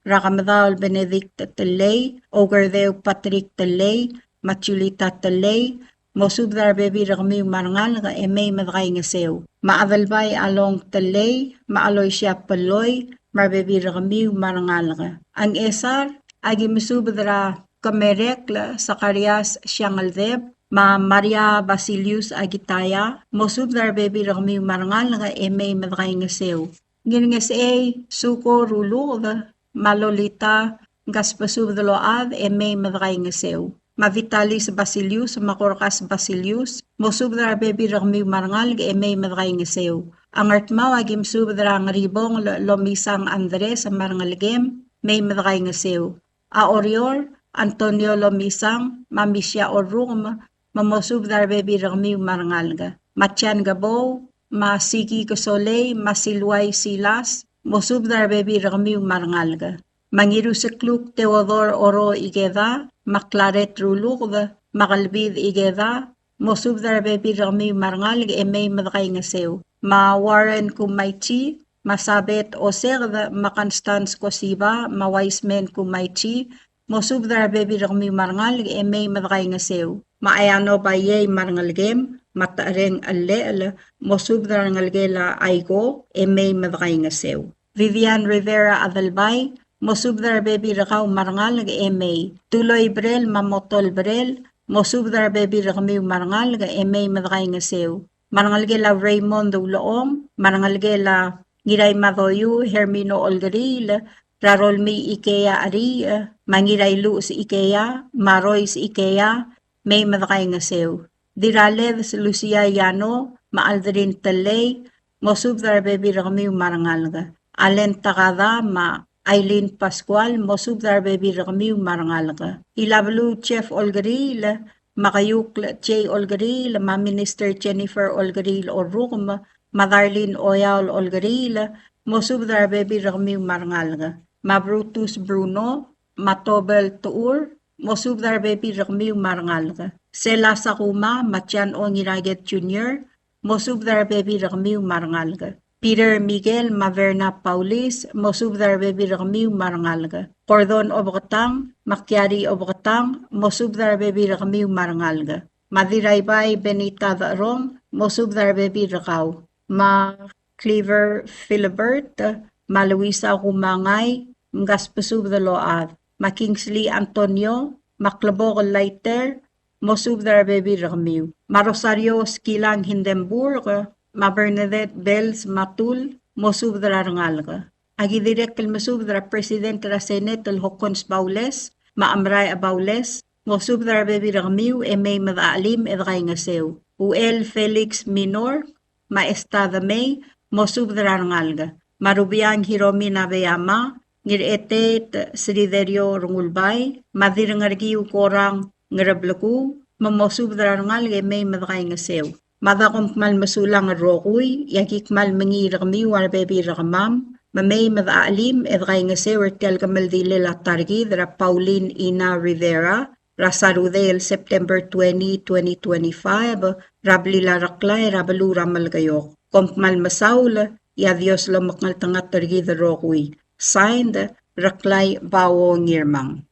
er a Kemedaol Benedict Tellei, Oukerdeu Patrick Tellei, me a Julita Tellei, mosubed er a rebebil er kemiu me a rengalek e mei me dekaingeseu. Me a Adelbai Along Tellei, me a Aloisia Pelloi, me a rebebil er kemiu me a rengalek. A Ngchesar, a ki mesubed er a Kemerekl Sakarias Siangeldeb, me a Maria Basilius Akitaya, mosubed er a rebebil er kemiu me a rengalek e mei me dekaingeseu. Ngirngesechei Suko Ruluked, me a Lolita, ng kasbesubed el ochad e mei me dekaingeseu. Me a Vitalis Basilius, me a Korkas Basilius, mosubed er a rebebil er kemiu me a rengalek e mei me dekaingeseu. A Ngardmau a ki mesubed er a Ngeribongel Lomisang Andres me a rengelekem, mei me dekaingeseu. A Oreor, Antonio Lomisang, me a Misia Orrukem, me mosubed er a rebebil er kemiu me a rengalek. Me a Jan Kebou, me a Siki Kesolei, me a Siluai Silas, mosubed er a rebebil er kemiu me a rengalek. Me a Ngirusekluk Theodore Oro Ikeda, me a Claret Ruluked, me a Kelbid Ikeda, mosubed er a rebebil er kemiu me a rengalek e mei me dekaingeseu. Me a Warren Kumaichi, me a Sabet Oseked, me a Constance Kosiba, me a Wiseman Kumaichi, mosubed er a rebebil er kemiu me a rengalek e mei me dekaingeseu. Me a Eano Baiei me a rengelekem, me a Techereng Chelechel, mosubed er a rengelekel a Aiko e mei me dekaingeseu. Vivian Rivera Adelbai, mosubed er a rebebil er kau me a rengalek e mei. Tuloi Brel me a Motol Brel, mosubed er a rebebil er kemiu me a rengalek e mei me dekaingeseu. Me a rengelekel a Raymond Ulechong, me a rengelekel a Ngiraimadoiu Hermino Olkeriil, er a Rolmii Ikea Cheriich, me a Ngirailuches Ikea, me a Rois Ikea, mei me dekaingeseu. Dirraled Lucia Yano, me a Aldrin Tellei, mosubed er a rebebil er kemiu me a rengalek. Alen Takada, me a Aileen Pascual, mosubed er a rebebil er kemiu me a rengalek. Ilabeluu Jeff Olkeriil, me a Keiukl Jay Olkeriil, me a Minister Jennifer Olkeriil Orrukem, me a Darlene Oyaol Olkeriil, mosubed er a rebebil er kemiu me a rengalek. Me a Brutus Bruno, me a Tobel Tuur, mosubed er a rebebil er kemiu me a rengalek. Sela Sakuma, me a Jan O. Ngiraked Junior, mosubed er a rebebil er kemiu me a rengalek. Peter Miguel, me a Verna Paulis, mosubed er a rebebil er kemiu me a rengalek. Gordon Obeketang, me a Kiari Obeketang, mosubed er a rebebil er kemiu me a rengalek. Me a Diraibai Benita Decherong, mosubed er a rebebil er kau. Me a Cleaver Philibert, me a Luisa Kumangai, mkasbesubed el ochad. Me a Kingsley Antonio, me a Klebokel Laiter, mosubed er a rebebil er kemiu. Me a Rosario Skilang Hindenburg, me a Bernadette Bells Matul, mosubed er a rengalek. Aki dirrek el mesubed er a President er a Senate el Hokkons Baules, me a Amrai Baules, mosubed er a rebebil er kemiu e mei me dechachelim e dekaingeseu. Uchel Felix Minor, me a Esta Demei, mosubed er a rengalek. Me a Rubiang Hiromi Nabeyama, Ngirchetet Sriderio Rengulbai, me a Dirrengerkiu Korang Ngereblekuu, me mosubed er a rengalek e mei me dekaingeseu. Mada kom kmal mesulang el rokui, e aki kmal mengiil er kemiu a rebebil er kemam, me mei me dechachelim e dekaingeseu er tia el kemeldilel a ta er kid er a Pauline Ina Rivera, er a Sarudei el September twenty, twenty twenty-five, er a blil a Reklai er a beluu er a Melekeok. Kom kmal mesaul, e a Dios lomekngeltengat er kid el rokui. Signed, Reklai Bao Ngirmang.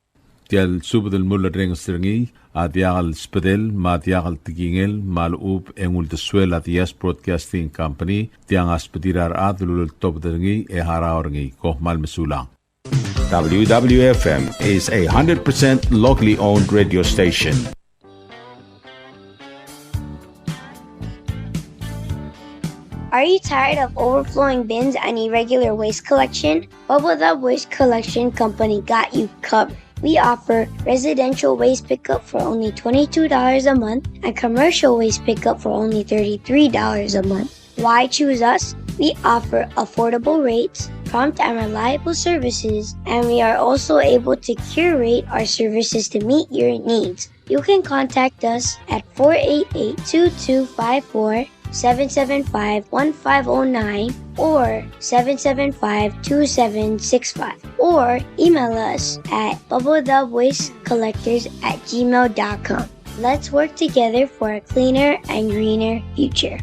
Tia el subed el mulerrenges er ngii a diak el sbedel me a diak el tekingel me a lechub e ng uldesuel a Diaz Broadcasting Company, tiang a sbedir a rechad el uleltobed er ngii e harau er ngii. Kom kmal mesulang. W W F M is a hundred percent locally owned radio station. Are you tired of overflowing bins and irregular waste collection? Bubble Dub Waste Collection Company got you covered. We offer residential waste pickup for only twenty-two dollars a month and commercial waste pickup for only thirty-three dollars a month. Why choose us? We offer affordable rates, prompt and reliable services, and we are also able to curate our services to meet your needs. You can contact us at four eight eight, two two five four, seven seven five, one five oh nine or seven seven five, two seven six five, or email us at bubble dub waste collectors at gmail dot com. Let's work together for a cleaner and greener future.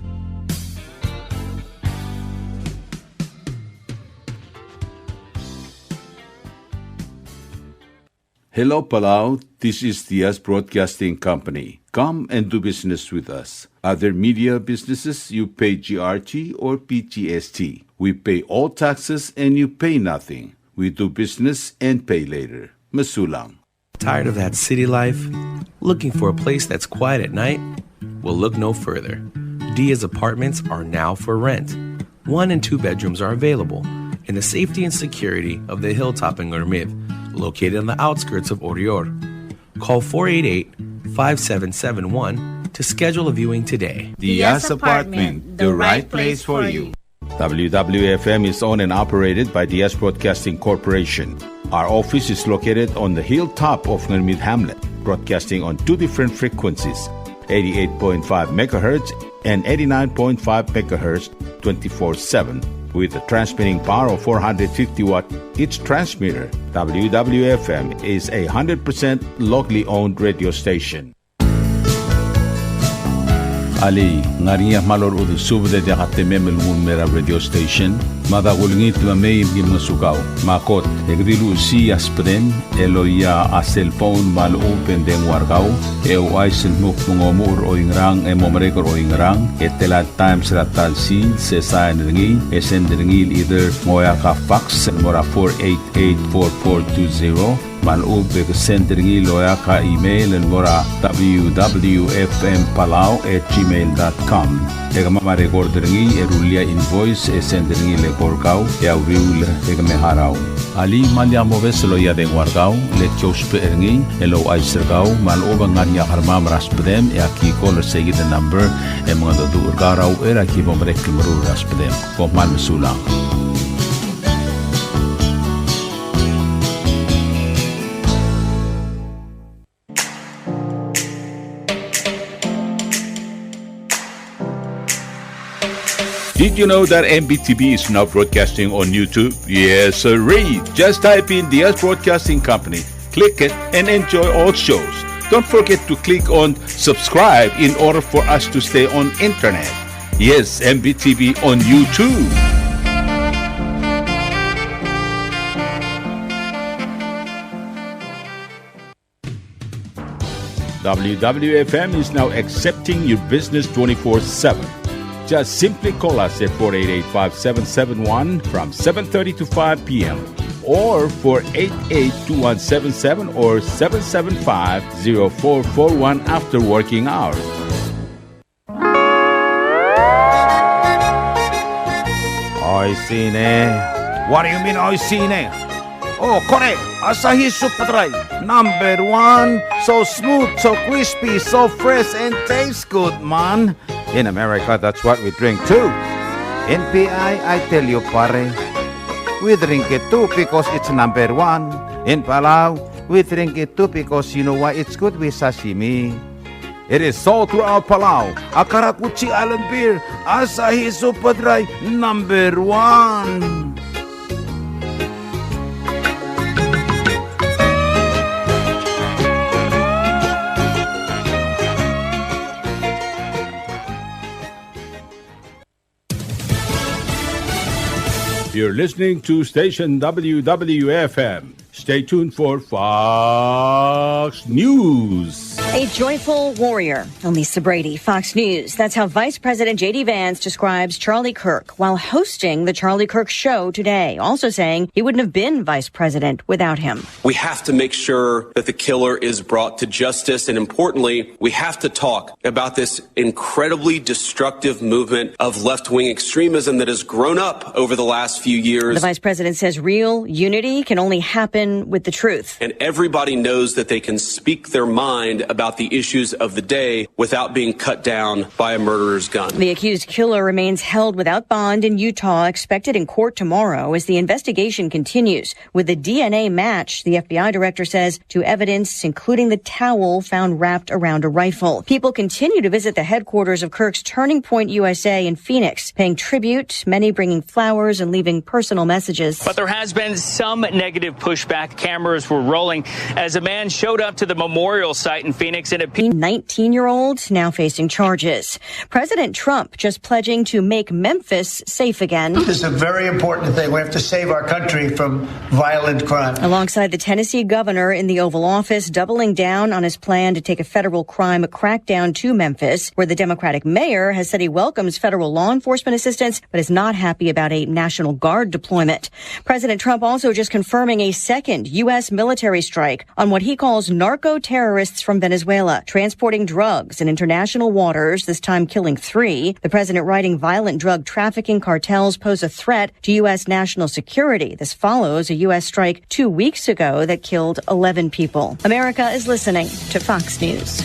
Hello, Palau. This is Diaz Broadcasting Company. Come and do business with us. Other media businesses, you pay G R T or P G S T. We pay all taxes and you pay nothing. We do business and pay later. Mesulang. Tired of that city life? Looking for a place that's quiet at night? Well, look no further. Diaz Apartments are now for rent. One and two bedrooms are available in the safety and security of the hilltop in Ngermid, located on the outskirts of Oreor. Call four eight eight, five seven seven one to schedule a viewing today. Diaz Apartment, the right place for you. W W F M is owned and operated by Diaz Broadcasting Corporation. Our office is located on the hilltop of Ngermid Hamlet, broadcasting on two different frequencies, eighty-eight point five megahertz and eighty-nine point five megahertz, twenty-four seven, with a transmitting power of four hundred fifty watt each transmitter. W W F M is a hundred percent locally owned radio station. Alii, ng ngar er ngii a kmal orechudel subed e diak a temem el nguu el mei er a radio station? Mada kulengit me mei me ki ngosukau. Me a kot, e ke di luchesii a sbedem el oia a cellphone me a lechub e ng dengua er kau, e ouchais el dmu kmo ng omuchel er oingerang e mo merek er oingerang, e tela el times er a ta el sils, e sain er ngii, e send er ngii el either ng oeak a fax el mo er a four eight eight four four two zero, me a lechub e ke send er ngii el oeak a email el mo er a W W F M Palau at gmail dot com. E kemam a record er ngii e rullii a invoice e send er ngii el eko er kau e a uriul e ke me harau. Alii, me lak mobes el oia dengua er kau, le ki ousbech er ngii el ouchais er kau me a lechub e ng ngar er ngii a kermam er a sbedem e aki call er seikid el number e mengedecheduch er kau er a uchei er a ki bo merek el meruul er a sbedem. Kom kmal mesulang. Did you know that M B T V is now broadcasting on YouTube? Yes, sirree. Just type in Diaz Broadcasting Company, click it, and enjoy all shows. Don't forget to click on subscribe in order for us to stay on internet. Yes, M B T V on YouTube. W W F M is now accepting your business twenty-four seven. Just simply call us at four eight eight, five seven seven one from seven thirty to five p.m. or four eight eight, two one seven seven or seven seven five, zero four four one after working hours. Oishii ne. What do you mean, oishii ne? Oh, kore, Asahi Super Dry, number one. So smooth, so crispy, so fresh, and tastes good, man. In America, that's what we drink too. In P I, I tell you, pare, we drink it too because it's number one. In Palau, We drink it too because you know why? It's good with sashimi. It is sold throughout Palau. A karakuchi island beer, Asahi Super Dry, number one. You're listening to station W W F M. Stay tuned for Fox News. A joyful warrior. I'm Lisa Brady, Fox News. That's how Vice President J D Vance describes Charlie Kirk while hosting the Charlie Kirk Show today, also saying he wouldn't have been vice president without him. We have to make sure that the killer is brought to justice, and importantly, we have to talk about this incredibly destructive movement of left-wing extremism that has grown up over the last few years. The vice president says real unity can only happen with the truth. And everybody knows that they can speak their mind about the issues of the day without being cut down by a murderer's gun. The accused killer remains held without bond in Utah, expected in court tomorrow as the investigation continues. With a D N A match, the F B I director says, to evidence, including the towel found wrapped around a rifle. People continue to visit the headquarters of Kirk's Turning Point U S A in Phoenix, paying tribute, many bringing flowers and leaving personal messages. But there has been some negative pushback. Cameras were rolling as a man showed up to the memorial site in Phoenix and appeared. Nineteen-year-old now facing charges. President Trump just pledging to make Memphis safe again. This is a very important thing. We have to save our country from violent crime. Alongside the Tennessee governor in the Oval Office, doubling down on his plan to take a federal crime crackdown to Memphis, where the Democratic mayor has said he welcomes federal law enforcement assistance, but is not happy about a National Guard deployment. President Trump also just confirming a second U S military strike on what he calls narco terrorists from Venezuela, transporting drugs in international waters, this time killing three. The president writing violent drug trafficking cartels pose a threat to U S national security. This follows a U S strike two weeks ago that killed eleven people. America is listening to Fox News.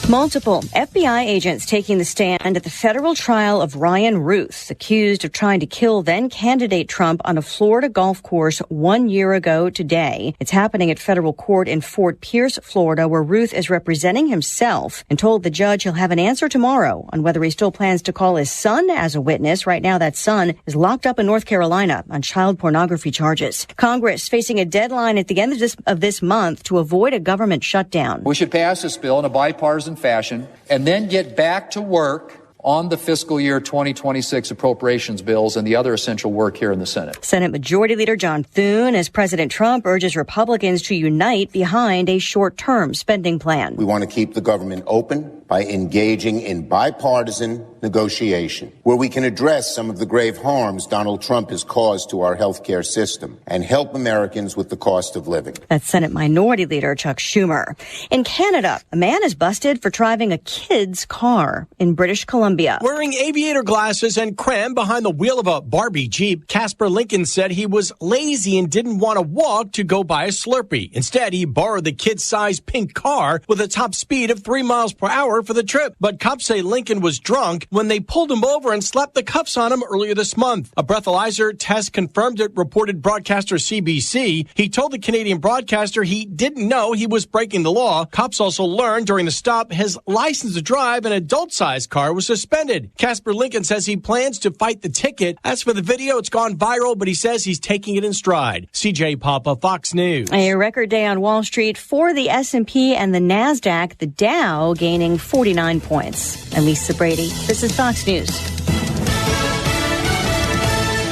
Multiple F B I agents taking the stand at the federal trial of Ryan Routh, accused of trying to kill then candidate Trump on a Florida golf course one year ago today. It's happening at federal court in Fort Pierce, Florida, where Routh is representing himself and told the judge he'll have an answer tomorrow on whether he still plans to call his son as a witness. Right now, that son is locked up in North Carolina on child pornography charges. Congress facing a deadline at the end of this, of this month to avoid a government shutdown. We should pass this bill in a bipartisan fashion and then get back to work on the fiscal year twenty twenty-six appropriations bills and the other essential work here in the Senate. Senate Majority Leader John Thune, as President Trump urges Republicans to unite behind a short-term spending plan. We want to keep the government open by engaging in bipartisan negotiation where we can address some of the grave harms Donald Trump has caused to our health care system and help Americans with the cost of living. That's Senate Minority Leader Chuck Schumer. In Canada, a man is busted for driving a kid's car in British Columbia. Wearing aviator glasses and crammed behind the wheel of a Barbie Jeep, Casper Lincoln said he was lazy and didn't want to walk to go buy a Slurpee. Instead, he borrowed the kid-sized pink car with a top speed of three miles per hour for the trip. But cops say Lincoln was drunk when they pulled him over and slapped the cuffs on him earlier this month. A breathalyzer test confirmed it, reported broadcaster C B C. He told the Canadian broadcaster he didn't know he was breaking the law. Cops also learned during the stop his license to drive an adult-sized car was suspended. Casper Lincoln says he plans to fight the ticket. As for the video, it's gone viral, but he says he's taking it in stride. C J Papa, Fox News. A record day on Wall Street for the S and P and the Nasdaq, the Dow gaining forty-nine points. I'm Lisa Brady. This is Fox News.